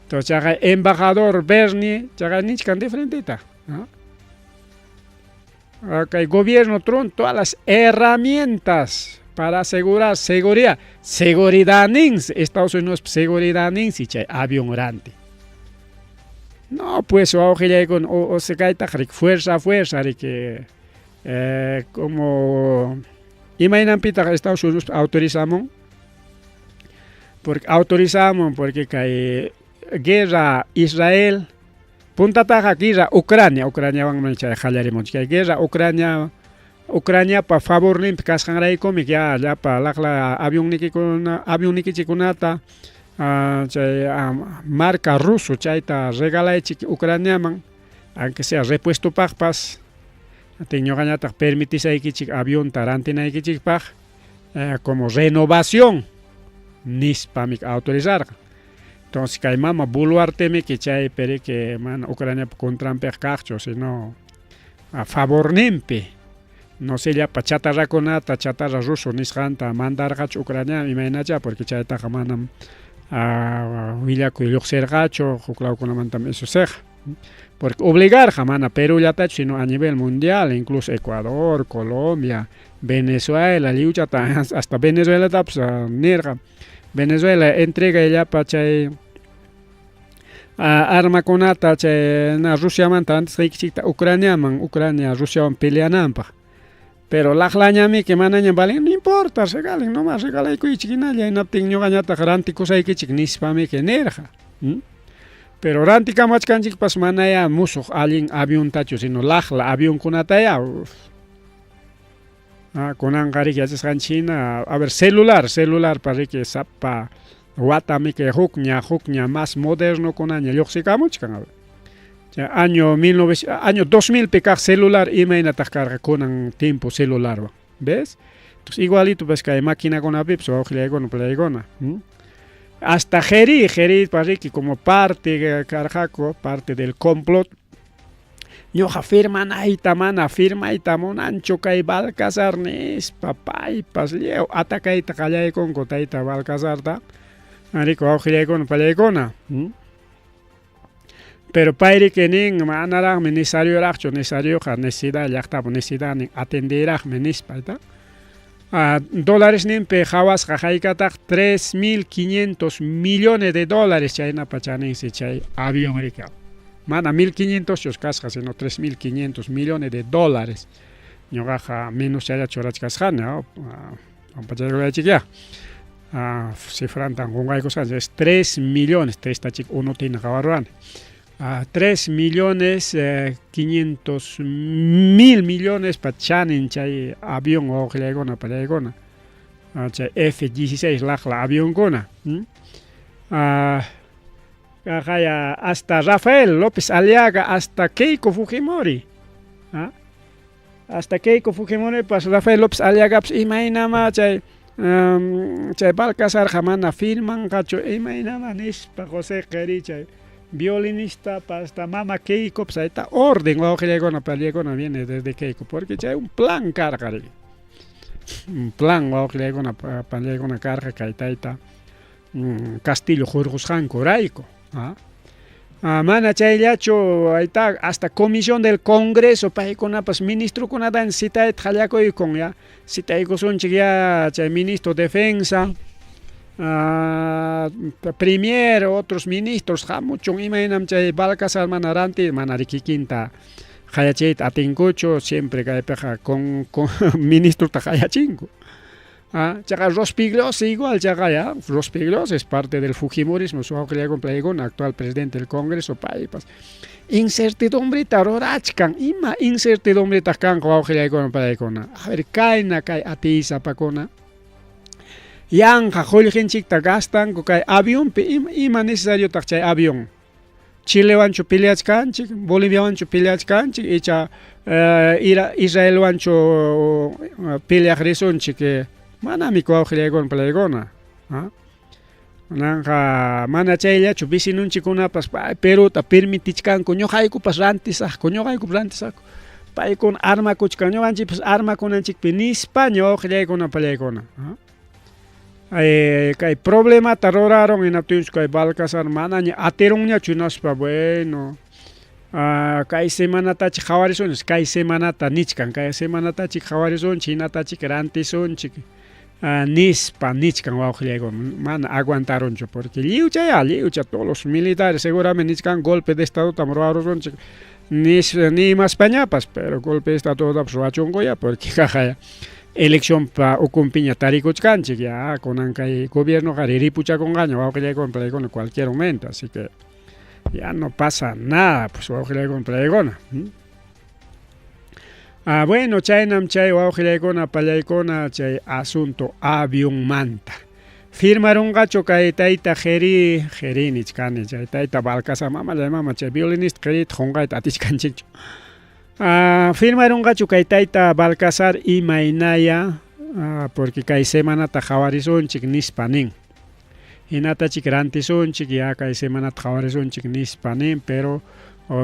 Entonces chaqay embajador Bernie chaqay nichkan diferentita. Kay gobierno Trump todas las herramientas para asegurar seguridad, seguridadninsi, Estados Unidos seguridadninsi chay avión ranti. No, pues wawqillaykuna o se kaytaq riki fuerza fuerza riki como imaynanpitaq Estados Unidos autorizamun? Porque autorizamun porque kay guerra Israel puntataqa guerra Ucrania, Ucraniawanmi chay qallarimunchik. Kay guerra Ucrania Ucraniapa favorninpi kasqanraykumi ya llapa laqla avionnikikuna avionnikichikkunata chay marca ruso chayta regalaychik Ucraniaman, aunque sea repuestopaqpas, ñuqañataq permitisaykichik avionta rantinaykichikpaq como renovación nispami autorizarqa. Entonces kay mama Boluartemiki chaypi riki mana Ucraniapa contranpiqa kaqchu, sino a favorninpi. No sé llapa chatarrakunata, chatarra ruso nisqanta mandarqachu Ucrania imaynacha, porque chaytaqa manam willakuy lluqsirqachu, huk lawkunamantam eso siqa. Porque obligarqa mana Perú llatachu, sino a nivel mundial, incluso Ecuador, Colombia, Venezuela, lliwchata, hasta Venezuelatapas nirqa. Venezuela entrega llapa chay armakunata chay na Rusiamanta rantisqaykichikta Ucraniaman, Ucrania Rusiawan peleananpaq. Pero laqlañamiki manaña valin, no importa, regalen nomás, regalaykuychik hinalla, hinaptin ñuqañataq rantikusaykichik nispamiki nirqa. Pero rantikamuwachkanchikpas manaya musuq allin aviontachu, sino laqla avionkunataya. Kunanqa riki yachasqanchik hina, a ver, celular, celularpa riki sapa watamiki hukña hukña más modernokunaña lluqsikamuchkan. A ver. Chay año 19 año 2000 pi kaq celular imaynataq karqa kunan tiempo celularwan, ¿ves? Entonces igualito pues kay maquinakunapipas wawqillaykuna palaykuna. Hasta Jeri, Jeri riki como parte karqaku, parte del complot. Ñuqa firmanayta mana firmayta munanchu kay Balcazar nispa paypas lliw atakayta qallaykunku tayta Balcazarta. Riki wawqillaykuna palaykuna. Pero payriki nin manaraqmi necesarioraqchu, necesarioqa necesidad llaqtapa necesidadnin atenderaqmi nispa, ¿está? Dólares ninpi qhawasqa haykataq 3500 millones de dólares chaynapa chaninsi chay avión riki. Mana 1500 chus kasqa, sino 3500 millones de dólares. Ñuqaqa menos chaylla churachkasqani, pampachaykulaychikya. Cifrantan qunqaykusqani, es 3 millones, 3 tachik unutina qhawarurani. 3 millones 500 mil millones pa chanin chay avión wawqillaykuna pallaykuna. Chay F-16 laqla avionkuna. Kaqaya hasta Rafael López Aliaga, hasta Keiko Fujimori. Hasta Keiko Fujimoripas Rafael López Aliagapas imaynama chay chay Balcazarqa mana firmanqachu imaynama nispa José Qeri chay violinista hasta mama Keiko pues ahí está orden wawqillaykuna pallaykuna viene desde Keiko porque chay un plan karqa riki. Un plan wawqillaykuna pallaykuna karqa kay tayta Castillo hurqusqankurayku. Mana chayllachu ahí hasta comisión del Congreso paykunapas ministrokunata citayta qallakuykun ya citaykusunchik ya chay ministro defensa. Premier, otros ministros hamuchun imaynam chay Balcazar mana ranti mana kikinta qayachiyta atinkuchu, siempre kaypiqa con ministrota qayachinku. Chaqa Rospigliosi igual chaqa ya, Rospigliosi es parte del fujimorismo, su wawqillaykuna actual presidente del Congreso paypas incertidumbreta rurachkan, ima incertidumbreta kanqa wawqillaykuna paykuna. A ver, kayna kay atiysapakuna yanqa qullqinchikta gastanku kay avionpi, ima necesariotaq chay avión. Chilewanchu peleachkanchik, Boliviawanchu peleachkanchik, icha Israelwanchu peleaq risunchik, manami wawqillaykuna palaykuna. Kunanqa mana chayllachu vecinonchikkunapas Peruta permitichkanku ñuqaykupas rantisaqku, ñuqaykupas rantisaqku. Paykuna armakuchkan, ñuqanchikpas armakunanchikpi nispa wawqillaykuna palaykuna. Kay problemata ruraron hinaptinchu kay Balcazar manaña atirunñachu hinaspa bueno kay semanatachik qhawarisunchik, kay semanata nichkan, kay semanatachik qhawarisunchik hinatachik rantisunchik nispa nichkan wawqillaykuna, mana aguantarunchu porque lliwchaya, lliwcha todos los militares seguramente nichkan golpe de estadotam ruwarusunchik nimaspañapas, pero golpe de estadotapas ruwachunkuya porque kaqaya eleccionpa ukunpiña tarikuchkanchik ya kunan kay gobiernoqa ripuchakunqaña wawqillaykuna palaykuna cualquier momento, así que ya no pasa nada pues wawqillaykuna palaykuna. Bueno, chaynam chay wawqillaykuna palaykuna chay asunto avionmanta. Firmarunqachu kay tayta Jeri, Jeri nichkani, chay tayta Balcazar, mamallay mama, chay violinista Jerita qunqayta atichkanchikchu. Firmarunqachu kay tayta Balcazar imaynaya, porque kay semanata qhawarisunchik nispa nin. Hinatachik rantisunchik ya kay semanata qhawarisunchik nispa nin, pero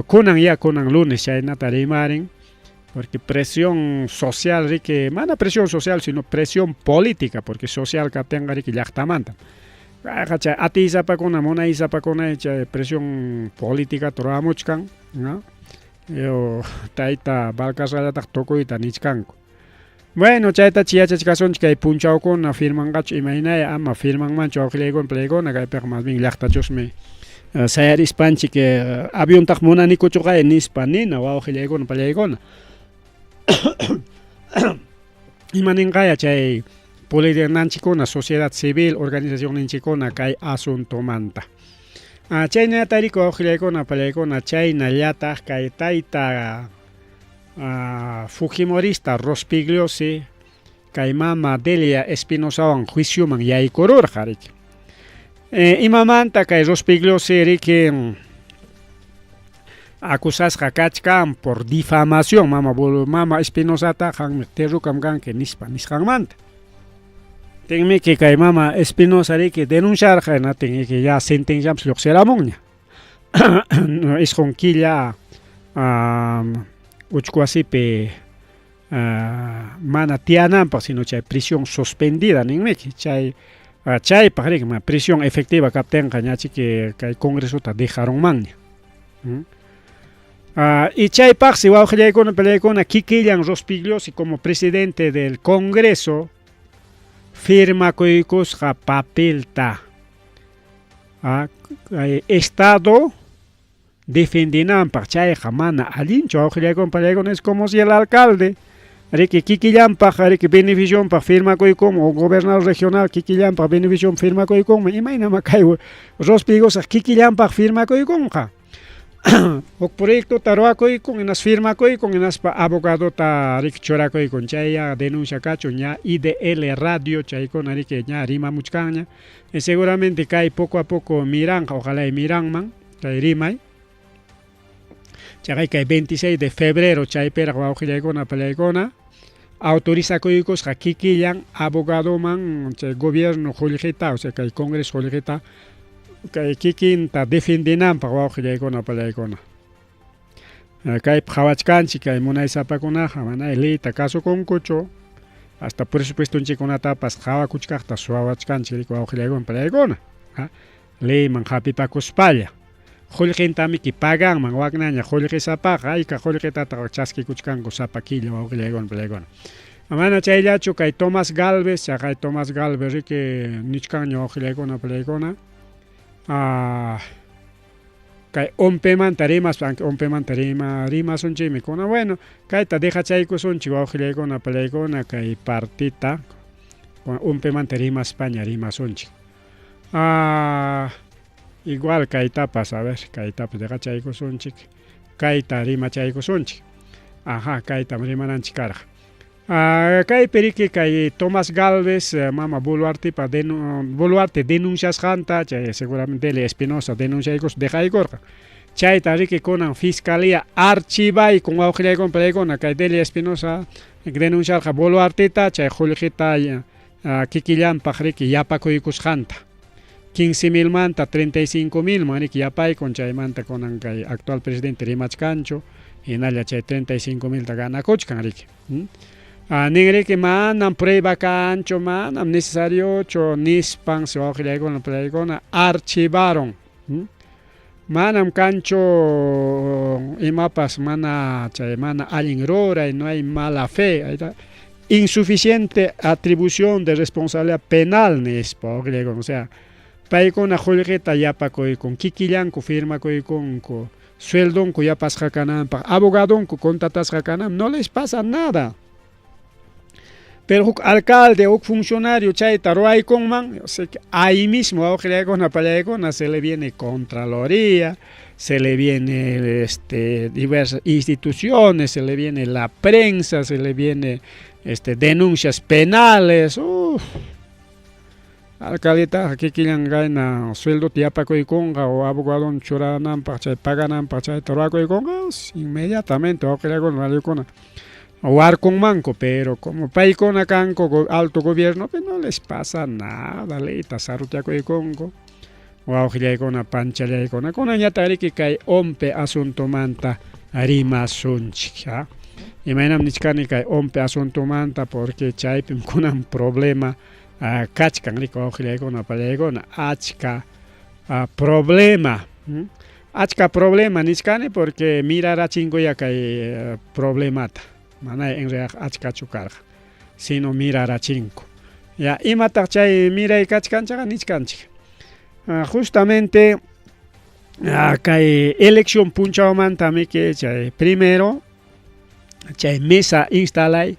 kunan ya kunan lunes chaynata rimarin, porque presión social riki, mana presión social sino presión política, porque social kaptinqa riki llaqtamanta. Kayqa chay atiysapakuna munaysapakuna chay presión política ruramuchkan, ¿no? Yo tayta Balcazarllataq tukuyta nichkanku. Bueno, chaytachi yachachkasunchik kay punchawkuna firmanqachu imaynaya ama firmanmanchu wawqillaykuna palaykuna kaypiqa más bien llaqtachusmi sayarispanchik aviontaq munanikuchuqaya nispa nina wawqillaykuna palaykuna. Ima ninqaya chay política sociedad civil organizacionninchikkuna kay asuntomanta. Chaynallataq riki wawqillaykuna palaykuna chaynallataq kay tayta Fujimorista Rospigliosi kay mama Delia Espinosawan juicioman yaykururqa riki. Imamanta kay Rospigliosi riki acusasqa kachkan por difamación mama Espinosata qanmi terrukam kanki nispa nisqanmanta. Tinmiki kay mama Espinosa riki denunciarqa hinatin ya sentenciapas lluqsiramunña. 9 killa uchku wasipi mana tiyananpaq sino chay prisión suspendida ninmiki chay chaypaq riki prisión efectiva kaptinqa ñachiki kay congresota dejarunmanña. Y chaypaqsi wawqillaykuna palaykuna kikillan Rospigliosi como presidente del Congreso firmakuykusqa papelta Estado defendinanpaq chayqa mana allinchu wawqillaykuna palaykuna, es como si el alcalde riki kikillanpaq riki beneficionpaq firmakuykunman o gobernador regional kikillanpaq beneficionpaq firmakuykunman, imaynama kay Rospigliosa kikillanpaq firmakuykunqa. Huk proyectota ruwakuykun hinaspa firmakuykun hinaspa abogadota riki churakuykun, chay ya denuncia kachun ña IDL radio chaykuna riki ña rimamuchkanña, y seguramente kay poco a poco miranqa, ojalá y miranman kay rimay. Chaqay kay 26 de febrero chaypiraq wawqillaykuna palaykuna autorizakuykusqa kikillan abogadoman chay gobierno qullqita, o sea kay congreso qullqita kay kikinta defendinanpaq wawqillaykuna palaykuna. Kaypi qhawachkanchik kay munaysapakunaqa mana leyta kasukunkuchu, hasta presupuestonchikkunatapas qhawakuchkaqta suwawachkanchik riki wawqillaykuna palaykuna. Leyman hapipakuspalla qullqintamiki paganman waknaña qullqisapaqa ayka qullqitataq chaskikuchkanku sapa killa wawqillaykuna palaykuna. Mana chayllachu kay Tomás Galvez, chaqay Tomás Galvez riki nichkanña wawqillaykuna palaykuna. Kay ONPEmanta rimaspa, aunque ONPEmanta rima rimasunchikmi kuna. Bueno, kayta dejachaykusunchik wawqillaykuna palaykuna kay partita ONPEmanta rimaspaña rimasunchik. Igual kaytapas, a ver, kaytapas dejachaykusunchik. Kayta rimachaykusunchik. Ajá, kaytam rimananchik karqa. Kaypi riki kay Tomás Galvez mama Boluartepa Boluarte denunciasqanta chay seguramente Delia Espinosa denunciaykus dejaykurqa. Chayta riki kunan fiscalía archivaykun wawqillaykuna palaykuna kay Delia Espinosa denunciarqa Boluarteta chay qullqita kikillanpaq riki yapakuykusqanta. 15 milmanta 35 milman riki yapaykun chaymanta kunan kay actual presidente rimachkanchu hinalla chay 35 milta ganakuchkan riki. Nin riki manam prueba kanchu, manam necesariochu nispan wawqillaykuna palaykuna archivaron. Manam kanchu imapas mana chay mana allin ruray, no hay mala fe, insuficiente atribución de responsabilidad penal nispa wawqillaykuna, o sea, paykuna qullqita yapakuykun, kikillanku firmakuykunku, sueldonku yapasqa kananpaq, abogadonku contratasqa kananpaq, no les pasa nada. Pero huk alcalde, huk funcionario chayta ruwaykunman, o sea que ahí mismo wawqillaykuna palaykuna se le viene Contraloría, se le viene diversas instituciones, se le viene la prensa, se le viene denuncias penales, uf. Alcaldetaqa kikillan kayna sueldota yapakuykunqa o abogadon churananpaq chay pagananpaq chayta ruwakuykunqa inmediatamente wawqillaykuna palaykuna warkunmanku, pero como paykuna kanku alto gobiernopi no les pasa nada, leyta sarutiakuykunku wawqillaykuna panchallaykuna. Kunanñataq riki kay ONPE asuntomanta rimasunchik, Imaynam nichkani kay ONPE asuntomanta porque chaypim kunan problema kachkan riki wawqillaykuna palaykuna achka problema. Achka problema nichkani porque mirarachinkuya kay problemata. Mana en realidad achkachu karqa, sino mirarachinku. Ya imataq chay miray kachkan chaqa nichkanchik. Justamente kay elección punchawmantami que chay primero chay mesa instalay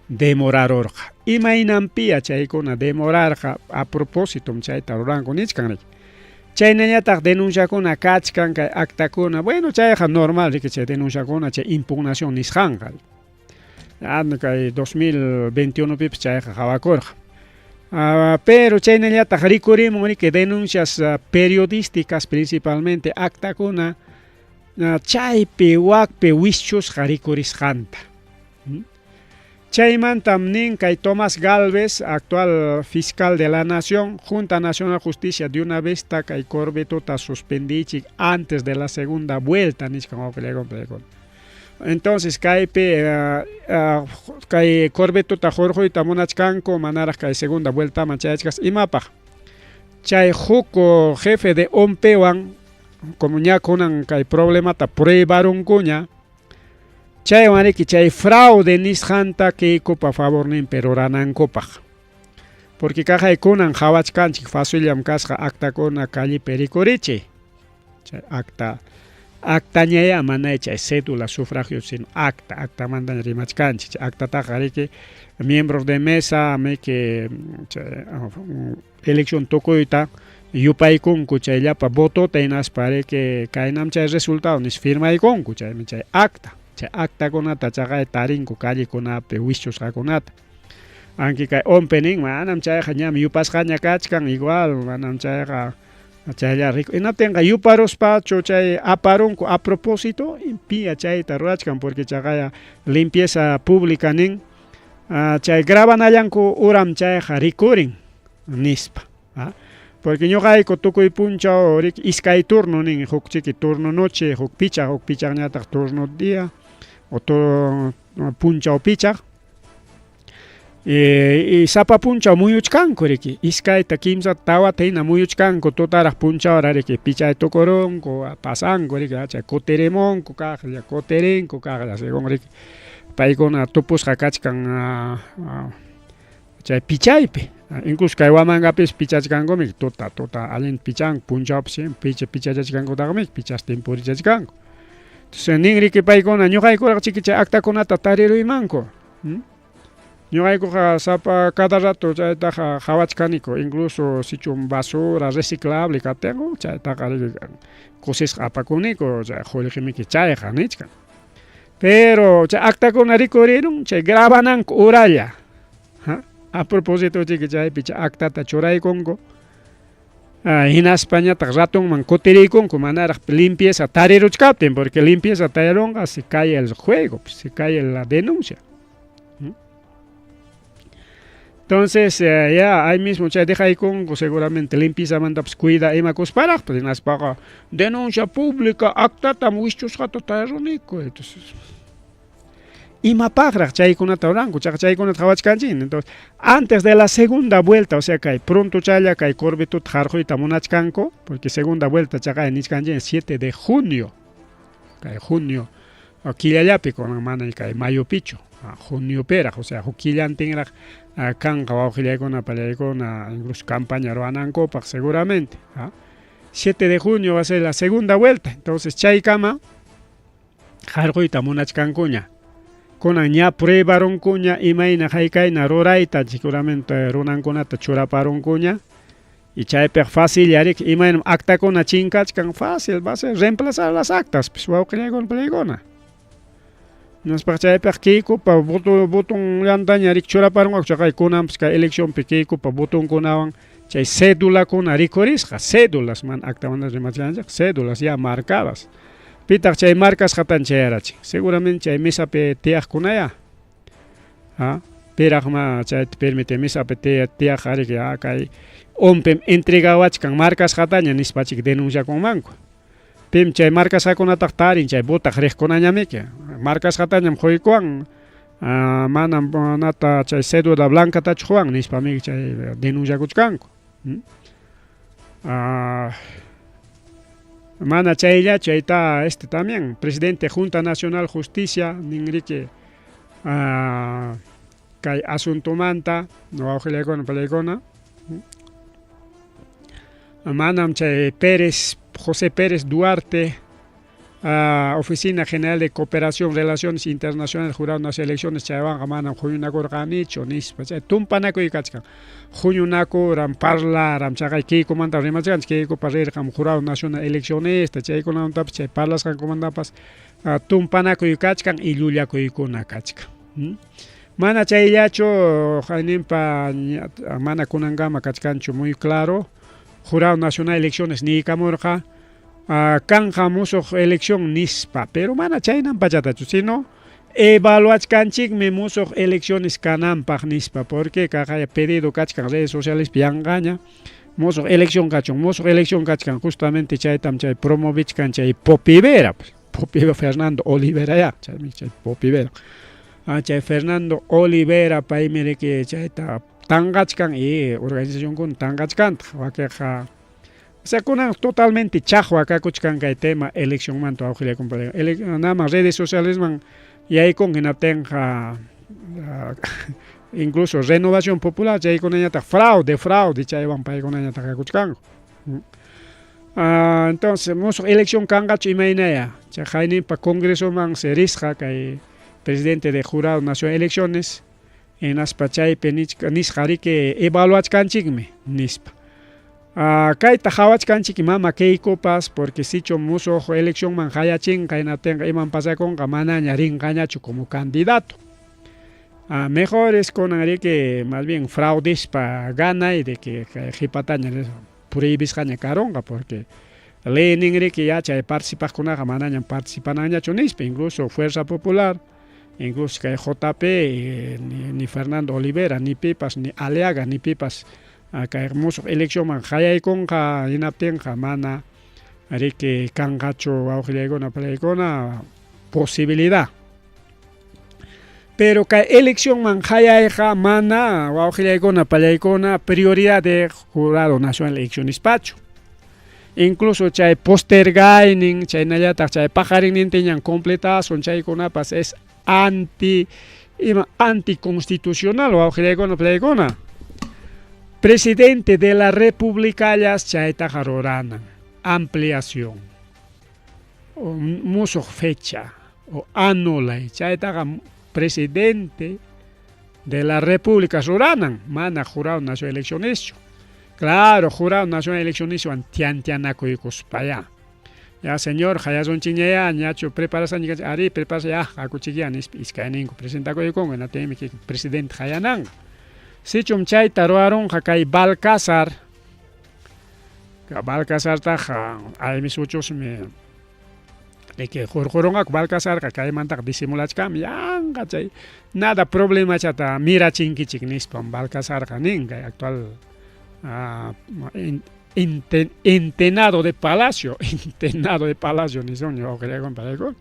demorarurqa. Imaynanpiya chaykuna demorarqa a propósito chayta ruranku nichkan riki. Chaynañataq denunciakuna kachkan kay actakuna, bueno chayqa normal riki chay denunciakuna chay impugnación nisqanqa. Kay 2021 pipas chayqa qawakurqa. Pero chaynallataq rikurimun riki denuncias periodísticas principalmente actakuna chaypi wakpi wischusqa rikurisqanta. Chaymantam nin kay Tomás Galvez, actual fiscal de la Nación, Junta Nacional Justicia de una vez kay Corvetota suspendichik antes de la segunda vuelta nichkan wawqillaykuna. Entonces kaypi kay Corvetota hurquyta munachkanku manaraq kay segunda vueltaman chayachkas imapaq. Chay huk jefe de ONPEwan como ña kunan kay problemata pruebarunkuña chaywan riki chay fraude nisqanta Keikopa favorninpi ruranankupaq. Porque kaqay kunan qhawachkanchik facillam kasqa actakuna callepi rikurichiy. Chay acta actañaya mana chay cédula sufragio sino acta, actamantaña rimachkanchik. Chay actataqa riki miembros de mesa miki chay elección tukuyta yupaykunku chay llapa votota hinaspa riki kaynam chay resultado nispa firmaykunku chaymi chay acta. Chay actakunata chaqay tarinku callekunapi wischusqakunata. Aunque kay ONPE nin manam chayqa ñam yupasqaña kachkan igual manam chayqa chaylla riku. Hinaptinqa yuparuspachu chay aparunku a propósito piya chayta rurachkan porque chaqaya limpieza pública nin chay grabanallanku uram chayqa rikurin nispa. Porque ñuqayku tukuy punchaw riki iskay turno nin huk chiki turno noche huk pichaq huk pichaqñataq turno día o punchaw pichaq. Y sapa punchaw muyuchkanku riki iskayta kimsata tawata hina muyuchkanku tutaraq punchawra riki pichay tukurunku pasanku riki chay kutirimunku kaqlla kutirinku kaqlla según riki. Paykuna tupusqa kachkan chay pichaypi. Incluso kay Huamangapis pichachkankumi, tuta tuta allin pichanku, punchawpis picha pichachachkankutaqmi, pichastin purichachkanku. Entonces ninriki paykuna ñuqaykuraq chiki chay actakunata tariruymanku. Ñuqaykuqa sapa cada rato chaytaqa qhawachkaniku, incluso sichum basura reciclable kaptinqa chaytaqa kusisqa apakuniku chay qullqimiki chayqa nichkan. Pero chay actakuna rikurirun chay grabananku uralla. A propósito chiki chaypi chay actata churaykunku. Hinaspañataq ratonman kutiriykunku manaraq limpieza tariruchkaptin, porque limpieza tarirunqa se cae el juego, se cae la denuncia. Entonces, ya ahí mismo chay dejaykunku seguramente limpieza-mantapas cuida imakusparaq, pues hinaspaqa denuncia pública actatam wischusqata tariruniku. Entonces, imapaqraq chaykunata ruranku, chaqa chaykunata qhawachkanchik. Entonces, antes de la segunda vuelta, o sea, kay pronto chaylla kay Corbetuta harquyta munachkanku, porque segunda vuelta chaqay nichkanchik 7 de junio, kay junio killallapi kunan mana kay mayopichu, juniopiraq, o sea, huk killantinraq kanqa wawqillaykuna pallaykuna incluso campaña ruwanankupaq seguramente. 7 de junio va a ser la segunda vuelta, entonces chaykama harquyta munachkankuña. Kunan ña pruebarunkuña imayna haykayna rurayta, seguramente runankunata churaparunkuña. Y chaypiq fácil yarik imaynam actakuna chinkachkan, fácil va a ser reemplazar las actas, pues wawqillaykuna pallaykuna. Hinaspaqa chaypiq Keikopa votonllantaña rik churaparunqaku, chaqay kunanpas kay eleccionpi Keikopa votonkunawan chay cédulakuna rikurisqa, cédulas mana actamanta rimachkanchik, cédulas ya marcadas. Pitaq chay marcasqatan chayarachin, seguramente chay mesapi tiyaqkunaya. Piraqma chayta permite mesapi tiyaq ariki kay ONPEm entregawachkan marcasqataña nispachik denunciakunmanku. Pim chay marcasqakunataq tarin chay votaq riqkunañamiki, marcasqatañam quykuwan, manam nata chay cédula blancatachu quwan nispamiki chay denunciakuchkanku. Mana chayllachu, chayta este también, presidente Junta Nacional Justicia, ninriki kay asuntomanta, wawqillaykuna pallaykuna, manam chay Pérez, José Pérez Duarte, Oficina General de Cooperación, Relaciones Internacionales, Jurado Nacional de Elecciones, chaywanqa manam huñunakurqanichu nispa, chay tumpanakuy kachkan. Huñunakuram, parlaram, chaqay Keikomanta rimachkanchik, Keikopa rirqam Jurado Nacional de Elecciones, chaykunamantapas chay parlasqankumantapas tumpanakuy kachkan y llullakuykuna kachkan. Mana chayllachu, hayninpa mana kunankama kachkanchu muy claro, Jurado Nacional de Elecciones niykamurqa, kanqa musuq elección nispa, pero mana chaynan pachatachu, sino evaluachkanchikmi musuq elecciones kananpaq nispa, porque kaqaya pedido kachkan redes sociales yanqaña, musuq elección kachun, musuq elección kachkan, justamente chaytam chay promovichkan chay Popivera, pues, Popivera Fernando Olivera ya, chaymi chay Popivera. Chay Fernando Olivera paymi riki chayta tanqachkan y organizacionkuna tanqachkantaq, wakinqa o sea, kunan totalmente chaqwa kakuchkan kay tema eleccionmanta wawqillaykuna, naman redes socialesman yaykun hinaptinqa incluso Renovación Popular chaykunañataq fraude, fraude chaywan paykunañataq kakuchkanku. Entonces musuq elección kanqachu imaynaya, chay hayninpa congresoman se risqa kay presidente de Jurado Nacional de Elecciones, hinaspa chaypi nisqa riki evaluachkanchikmi nispa. Kayta qhawachkanchik mama Keikopas, porque sichu musuq eleccionman hayachinqa hinaptinqa iman pasakunqa manaña rinqañachu como candidato. Mejor es kunan riki más bien fraudispa ganay de que qhipataña prohibisqaña karunqa, porque leynin riki ya chay participaqkunaqa manañam participananñachu nispa, incluso Fuerza Popular, incluso kay JP, ni Fernando Olivera, ni pipas, ni Aliaga, ni pipas kay musuq eleccionman hayaykunqa hinaptinqa mana riki kanqachu wawqillaykuna palaykuna posibilidad. Pero kay eleccionman hayayqa mana wawqillaykuna pallaykuna prioridad de Jurado Nacional Eleccionispachu. Incluso chay postergaynin, chaynallataq chay paqarinnintiñan completasun chaykunapas es anti ima anticonstitucional wawqillaykuna palaykuna. Presidente de la Repúblicallas chaytaqa ruranan ampliación o musuq fecha o anulay chaytaqa presidente de la República ruranan mana Jurado Nacional de Eleccioneschu. Claro, Jurado Nacional de Eleccioneswan tiantianakuykuspayá. Ya señor, hayasunchikñayá, ñachu preparasqanchik arí, preparasqa ya, hakuchikyá nispa iskayninku presentakuykunku hinaptinmi kikin presidente hayananqa. Sichum chayta ruwarunqa kay Balcázar, Balcázartaqa aymis uchusmi riki hurqurunqaku Balcázarqa kaymantaqa disimulachkanmi yanqa chay nada problemachata mirachinkichik nispam Balcázarqa nin kay actual entenado de palacio, entenado de palacio nisunña wawqillaykuna palaykuna.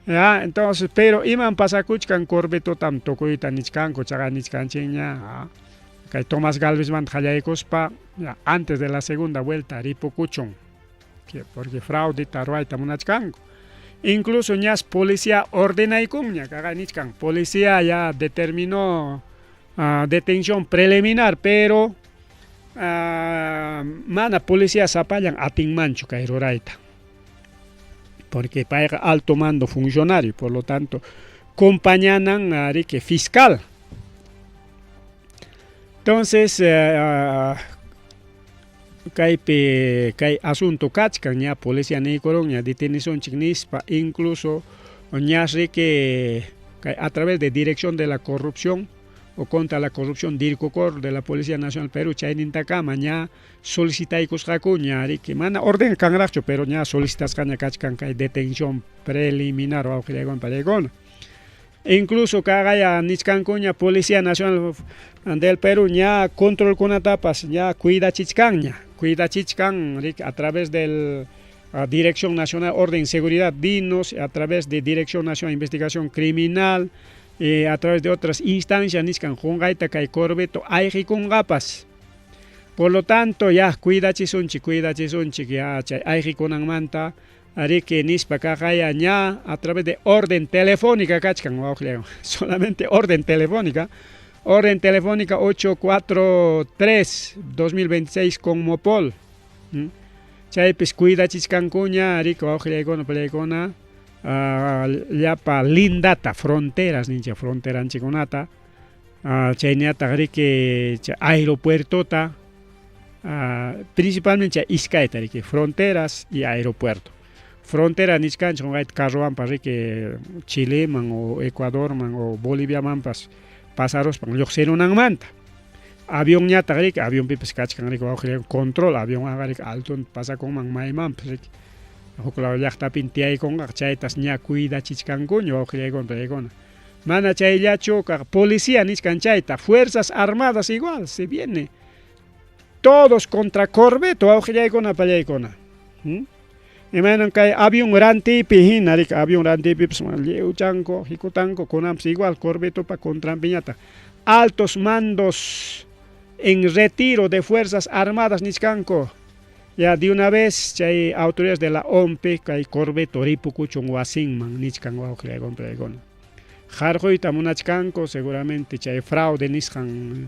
Ya, entonces, pero iman pasakuchkan Corbetotam tukuyta nichkanku, chaqa nichkanchikña kay Tomás Galvezmanta qallaykuspa antes de la segunda vuelta ripukuchun, porque fraudeta ruwayta munachkanku. Incluso ñas policía ordenaykunña, kaqay nichkan, policía ya determinó detención preliminar, pero mana policía sapallan atinmanchu kay rurayta. Porque payqa alto mando funcionario, por lo tanto, compañanan riki fiscal. Entonces, kaypi kay asunto kachkan ña policía niykurunña detenisunchik nispa, incluso ñas riki kay a través de Dirección de la Corrupción o contra la corrupción DIRCOCOR de la Policía Nacional Perú chaynintakama ña solicitaykusqakuña riki mana orden kanraqchu pero ña solicitasqaña kachkan kay detención preliminar wawqillaykuna palaykuna. Incluso kaqaya nichkankuña Policía Nacional del Perú ña controlkunatapas ña cuidachichkanña, cuidachichkan riki a través del Dirección Nacional Orden y Seguridad DINOS, a través de Dirección Nacional de Investigación Criminal, a través de otras instancias nichkan qunqayta kay Corbeto ayqikunqapas. Por lo tanto, ya cuidachisunchik, cuidachisunchik ya chay ayqikunanmanta riki nispa kaqaya ña a través de orden telefónica kachkan wawqillaywan, solamente orden telefónica, orden telefónica 843 2026 con Mopol. Chaypis cuidachichkankuña riki wawqillaykuna palaykuna llapa lindata fronteras ninchik fronteranchikkunata chayñataq riki chay aeropuertota principalmente chay iskayta riki fronteras y aeropuerto. Frontera nichkanchik qunqayta carrowanpas riki Chileman o Ecuadorman o Boliviamanpas pasaruspan lluqsirunanmanta. Avionñataq riki avionpipas kachkan riki wawqillaykuna control avionwanqa riki altonta pasakunman maymanpas riki huk law llaqtapin tiyaykunqaqa chaytas ña cuidachichkankuña wawqillaykuna palaykuna. Mana chayllachu kaq policía nichkan chayta, Fuerzas Armadas igual se viene. Todos contra Corbeto wawqillaykuna palaykuna. Imaynam kay avión rantiypi hina riki avión rantiypipas lliwchanku hikutanku kunanpas igual Corbetopa contranpiñataq. Altos mandos en retiro de Fuerzas Armadas nichkanku. Ya de una vez chay autoridades de la ONPE kay Corbeto ripukuchun wasinman nichkan wawqillaykuna palaykuna. Harquyta munachkanku seguramente chay fraude nisqan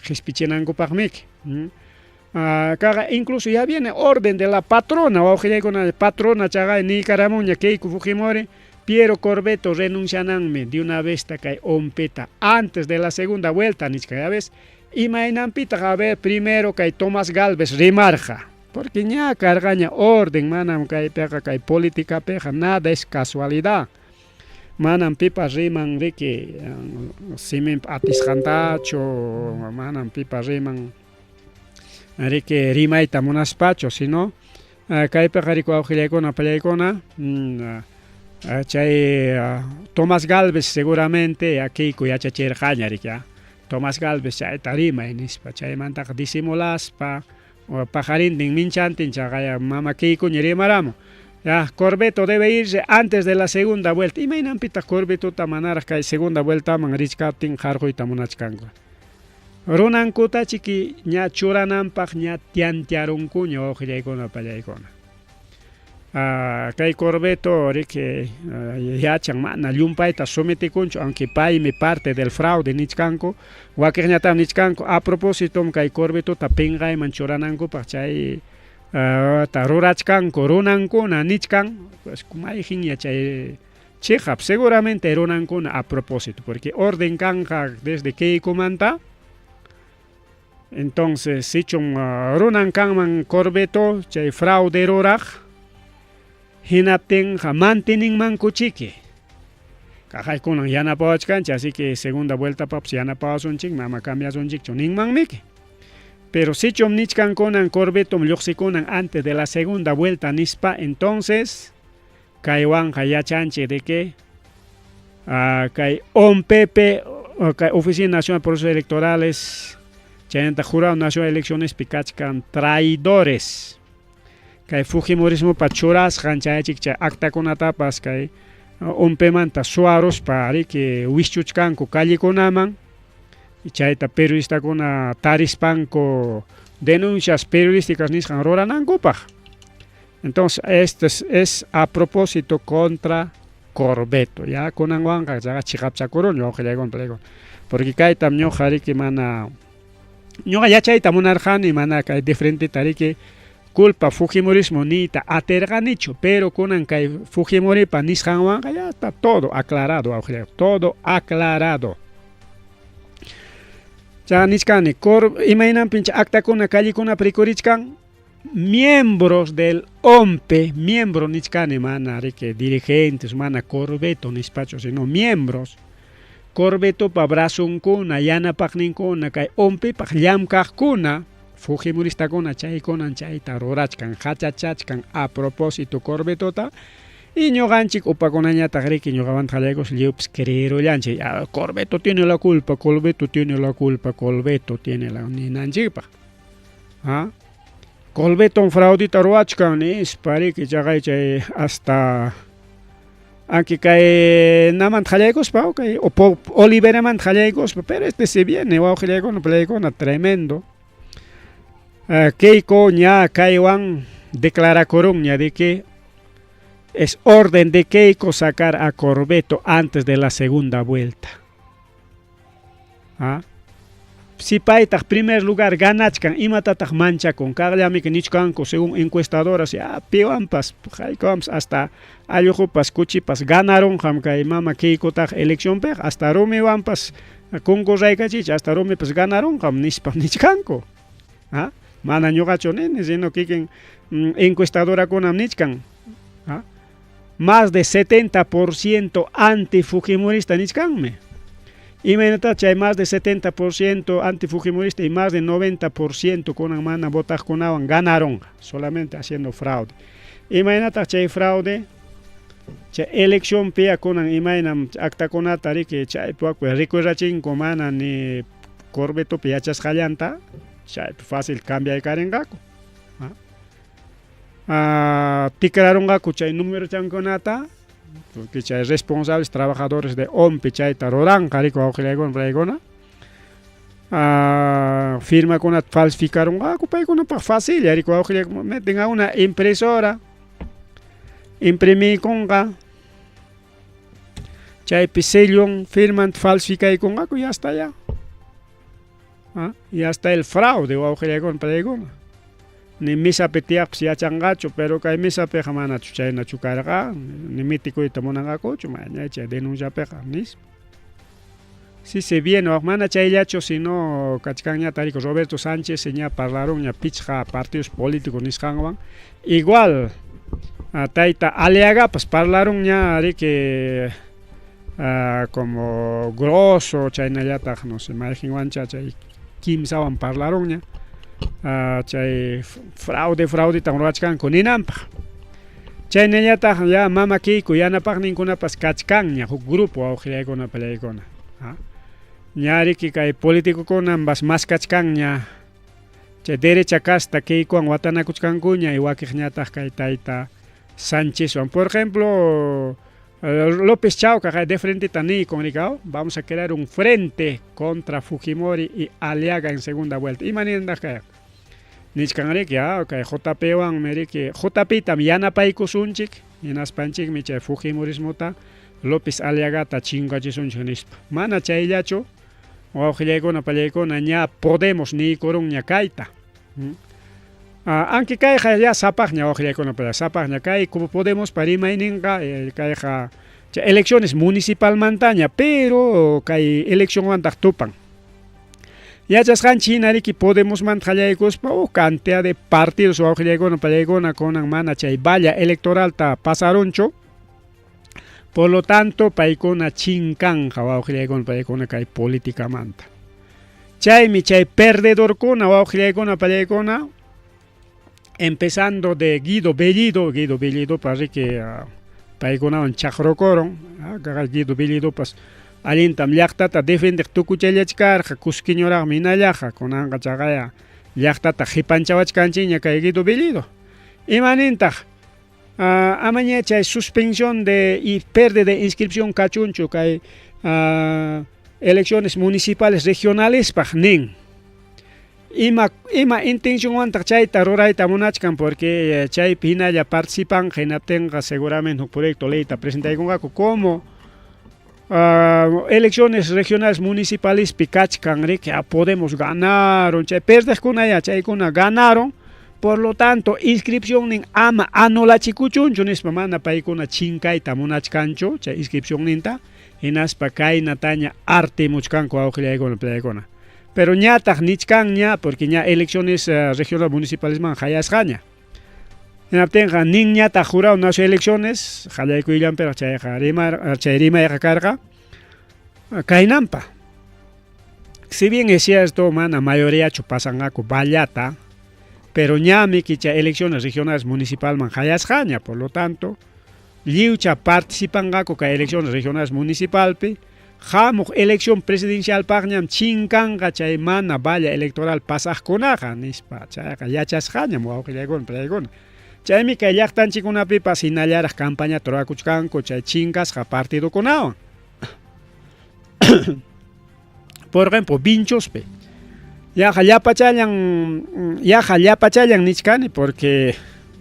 qispichinankupaqmiki. Kaqa incluso ya viene orden de la patrona wawqillaykuna patrona chaqay niykaramunña Keiko Fujimori Piero Corbeto renunciananmi de una vez kay ONPEta antes de la segunda vuelta nichkan ya ves imaynanpitaq a ver primero kay Tomás Galvez rimarqa porque ña karqaña orden manam kaypiqa kay politicapiqa nada es casualidad manam pipas riman riki siminpa atisqantachu manam pipas riman riki rimayta munaspachu sino kaypiqa riki wawqillaykuna pallaykuna chay Tomás Galvez seguramente Keiko yachachirqaña riki Tomás Galvez chayta rimay nispa chaymantaqa disimulaspa paqarintin minchantin chaqaya mama Keikoña rimaramun. Ya, Corbeto debe irse antes de la segunda vuelta. Imaynanpitaq Corbetota manaraq kay segunda vueltaman richkaptin harquyta munachkanku. Runankutachiki ña churananpaq ña tiantiarunkuña wawqillaykuna pallaykuna. Kay Corbeto riki yachan mana llumpayta sometikunchu, aunque paymi parte del fraude nichkanku, wakiqñataqmi nichkanku a propósitom kay Corbetota pinqayman churanankupaq chay ta rurachkanku runankuna nichkan, pues mayqinña chay chiqap, seguramente runankuna a propósito, porque orden kanqa desde Keikomanta. Entonces sichum runan kanman Corbeto chay fraude ruraq, hinaptinqa manteninmankuchiki. Kaqaykunan yanapawachkanchik, así que segunda vueltapapas yanapawasunchikmi, ama cambiasunchikchu ninmanmiki. Pero sichum nichkankunan Corbetom lluqsikunan antes de la segunda vuelta nispa, entonces kaywanqa yachanchik de que kay ONPP, kay Oficina Nacional de Procesos Electorales, chaynataq Jurado Nacional de Eleccionespi kachkan traidores. Kay Fujimorismopa churasqan chayachik chay actakunatapas kay ONPmanta suwaruspa riki wischuchkanku callekunaman, chayta periodistakuna tarispanku denuncias periodísticas nisqan ruranankupaq. Entonces, este es a propósito contra Corbeto. Ya kunanwanqa chaqa chiqapchakurun wawqillaykuna, porque kaytam ñuqa riki mana ñuqa yachayta munarqani, mana kay de frenteta riki culpa Fujimorismo niyta atirqanichu, pero kunan kay Fujimoripa nisqanwanqa ya está todo aclarado, wawqillaykuna, todo aclarado. Cha nichkani, imaynanpim chay actakuna callekunapi rikurichkan, miembros del ONPE, miembro nichkani, mana riki dirigentes, mana Corbeto nispachu, sino miembros, Corbetopa brazonkuna, yanapaqninkuna, kay ONPEpaq llamkaqkuna, Fujimoristakuna chaykunan chayta rurachkan, hachachachkan a propósito Corbetota, y ñuqanchik upakunañataq riki ñuqamanta qallaykus lliwpis creerullanchik, Corbeto tiene la culpa, Corbeto tiene la culpa, Corbeto tiene la ninanchikpaq. ¿Ah? Corbeton fraudita ruwachkan nispa riki chaqay chay hasta aunque kay namanta qallaykuspa, kay Oliveramanta qallaykuspa, pero este se viene wawqillaykuna, palaykuna, tremendo. Keiko ña kaywan declarakurunña de que es orden de Keiko sacar a Corbeto antes de la segunda vuelta. ¿Ah? Si paytaq primer lugar ganachkan, imatataq manchakun? Kaqllamiki nichkanku según encuestadoras, ya piwanpas, haykawanpas hasta alluqupas, kuchipas ganarunqam kay mama Keikotaq eleccionpiqa, hasta rumiwanpas concurraykachicha, hasta rumipas ganarunqam nispa nichkanku. ¿Ah? Mana ñuqachu nini, sino kikin encuestadorakunam nichkan. ¿Ah? Más de 70% anti-fujimorista nichkanmi. Imaynata chay más de 70% anti-fujimorista y más de 90% kunan mana votaqkunawan ganaron solamente haciendo fraude. Imaynataq chay fraude? Chay eleccionpi kunan imaynam actakunata riki chaypi rikurachinku mana ni Corbetopi yachasqallanta, chaypi fácil cambiaykarinqaku. Tikrarunqaku chay numerochankunata, porque chay responsables trabajadores de ONPE chayta ruranqa riki wawqillaykuna, paykuna firmakunata falsificarunqaku, paykunapaq fácil riki wawqillaykuna, meten a una impresora, imprimiykunqa, chaypi sellon firmanta falsificaykunqaku, ya está ya. ¿Ah? Ya está el fraude wawqillaykuna, paykuna. Ni misapi tiyaqpas yachanqachu, pero kay misapiqa manachu chaynachu karqa, ni mitikuyta munanqakuchu, maña chay denunciapiqa nispa. Si se viene, mana chayllachu, sino kachkanñataq riki Roberto Sánchez ña parlarunña pichqa partidos políticos nisqanwan, igual tayta Aliagapas parlarunña riki como Grosso, chaynallataq no sé mayqinwancha chay kimsawan parlarunña, chay fraude fraudetan ruwachkanku ninanpaq. Chaynallataq ya mama Keiko yanapaqninkunapas kachkanña huk grupo wawqillaykuna, palaykuna. Ña riki kay politicokunampas maskachkanña chay derecha casta Keikowan watanakuchkankuña y wakiqñataq kay tayta Sánchezwan. Por ejemplo, López Chauca de frente niycun rikaw, vamos a crear un frente contra Fujimori y Aliaga en segunda vuelta. Imanintaq kay? Nichkanriki, kay JPwanmi riki, JPtam yanapaykusunchik, hinaspanchikmi chay Fujimorismota López Aliagata chinkachisunchik nispa. Mana chayllachu, wawqillaykuna pallaykuna ña Podemos niykurunña kayta. Aunque kayqa ya sapaqña wawqillaykuna palla, sapaqña kay Podemospa rimayninqa kayqa chay elecciones municipalmantaña, pero kay eleccionwantaq tupan. Yachasqanchik hina riki Podemosmanta qallaykuspa huk cantidad de partidos wawqillaykuna pallaykuna kunan mana chay valla electoralta pasarunchu. Por lo tanto, paykuna chinkanqa wawqillaykuna pallaykuna kay politicamanta. Chaymi chay perdedorkuna wawqillaykuna pallaykuna empezando de Guido Bellido, Guido Bellidopas riki paykunawan chaqrukurun, Guido Bellidopas allintam llaqtata defendeq tukuchallachkarqa, cusqueñoraqmi hinallaqa, kunanqa chaqaya llaqtata qipanchawachkanchikña kay Guido Bellido. Imanintaq amaña chay suspensión de y pérdida de inscripción kachunchu kay elecciones municipales regionalespaq nin. Ima ima intencionwantaq chayta rurayta munachkan porque chaypi hinalla participanqa hinaptinqa seguramente huk proyecto leyta presentaykunqaku como elecciones regionales municipalespi kachkan riki Podemos ganaron chay perdeqkunaya chaykuna ganaron, por lo tanto inscripcionnin ama anulachikuchunchu nispa mana paykuna chinkayta munachkanchu chay inscripcionninta hinaspa kaynataña artimuchkanku wawqillaykuna pallaykuna. Pero ñataq nichkanña porque ña elecciones regional municipalesman hayasqaña. Hinaptinqa ninñataq jurado nacional elecciones qallaykuyllanpiraq chayqa rimar chay rimayqa karqa kaynanpa. Si bien es cierto mana mayoriachu pasanqaku vallata, pero ñami chay elecciones regionales municipalman hayasqaña, por lo tanto lliwcha participanqaku kay elecciones regionales municipalpi, hamuq elección presidencialpaqñam chinkanqa chay mana valla electoral pasaqkunaqa nispa chayqa yachasqañam wawqillaykuna pallaykuna. Chaymi kay llaqtanchikkunapipas hinallaraq campañata rurakuchkanku chay chinkasqa partidokunawan. Por ejemplo, Vinchospi. Yaqa llapachallan nichkani porque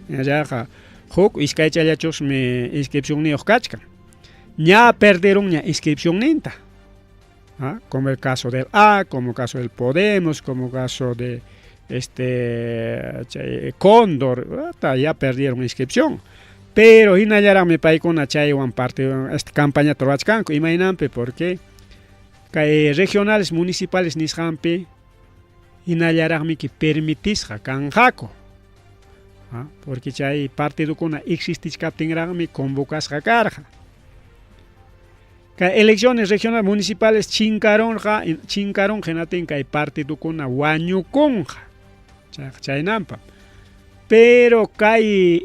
yaqa huk iskaychallachusmi inscripcionniyuq kachkan. Ña perderunña inscripcionninta. Como el caso del A, como el caso del Podemos, como el caso de chay Cóndor, ya perdieron inscripción. Pero hinallaraqmi paykuna chaywan partido campañata rurachkanku imaynanpi porque kay regionales municipales nisqanpi hinallaraqmi permitisqa kanqaku. Porque chay partidokuna existichkaptinraqmi convocasqa karqa. Kay elecciones regionales municipales chinkarunqa chinkarunqa hinaptin kay partidokuna wañukunqa. Chaynanpa. Pero kay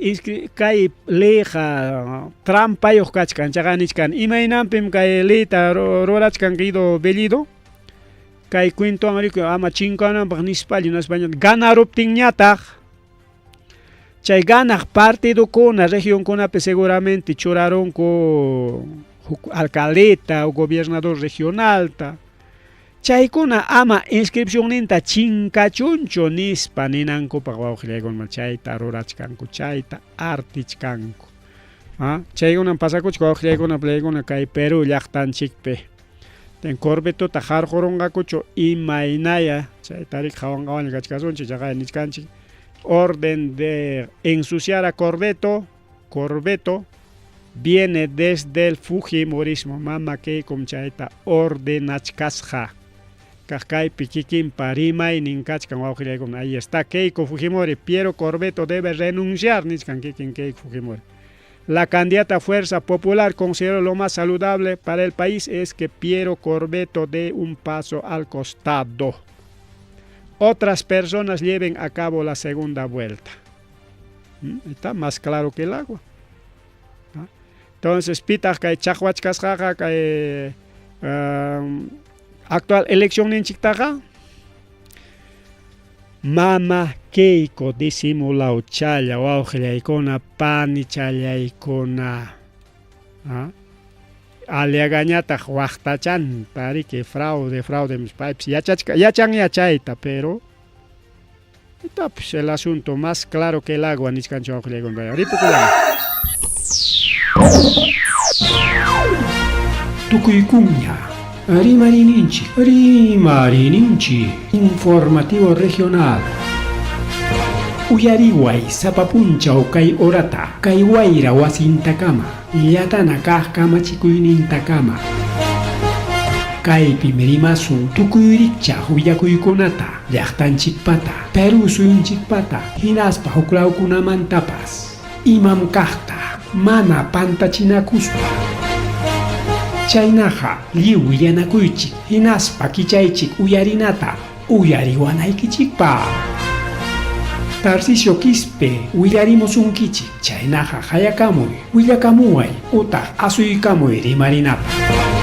kay leyqa trampayuq kachkan chaqa nichkan imaynanpim kay leyta rurachkan Guido Bellido kay cuentowan rikuy ama chinkananpaq nispalla hinaspaña ganaruptinñataq chay ganaq partidokuna regionkunapi seguramente churarunku huk alcaldeta o gobernador regionalta chaykuna ama inscripcionninta chinkachunchu nispa ninankupaq wawqillaykuna chayta rurachkanku chayta artichkanku. Chaykunam pasakuchkan wawqillaykuna pallaykuna kay Perú llaqtanchikpi. Ten Corvetota harqurunqakuchu imaynaya chayta riki qawan kachkasunchik chaqa nichkanchik orden de ensuciar a Corvetto, Corvetto viene desde el fujimorismo. Mama Keikom chayta ordenachkasqa. Kaq kaypi kikinpa rimaynin kachkan wawqillaykuna. Ahí está Keiko Fujimori. Piero Corvetto debe renunciar, nichkan kikin Keiko Fujimori. La candidata Fuerza Popular consideró lo más saludable para el país es que Piero Corvetto dé un paso al costado. Otras personas lleven a cabo la segunda vuelta. Está más claro que el agua. Entonces, pitaq kay chaqwachkasqaqa kay actual elección ninchiktaqa Mama Keiko disimulawchalla wawqillaykuna panichallaykuna. Aliagañataq waqtachanta riki fraude fraude paypis yachachka yachan yachayta pero Tapus el asunto más claro que el agua nichkanchik wawqillaykuna. Ripukullani. Tukuykunña rimarininchik, rimarininchik informativo regional. Uyariway sapa punchaw kay horata, kay wayra wasintakama, llatana kaq kamachikuynintakama. Kaypim rimasun tukuy rikchaq willakuykunata, llaqtanchikpata, Perú suyunchikpata, hinaspa huklawkunamantapas. Imam kaqta mana pantachinakuspa. Chaynaqa lliw willanakuychik hinaspa kichaychik uyarinata uyariwanaykichikpaq. Tarcisio Quispe willarimusunkichik, chaynaqa qayakamuy, willakamuway utaq asuykamuy rimarinapaq.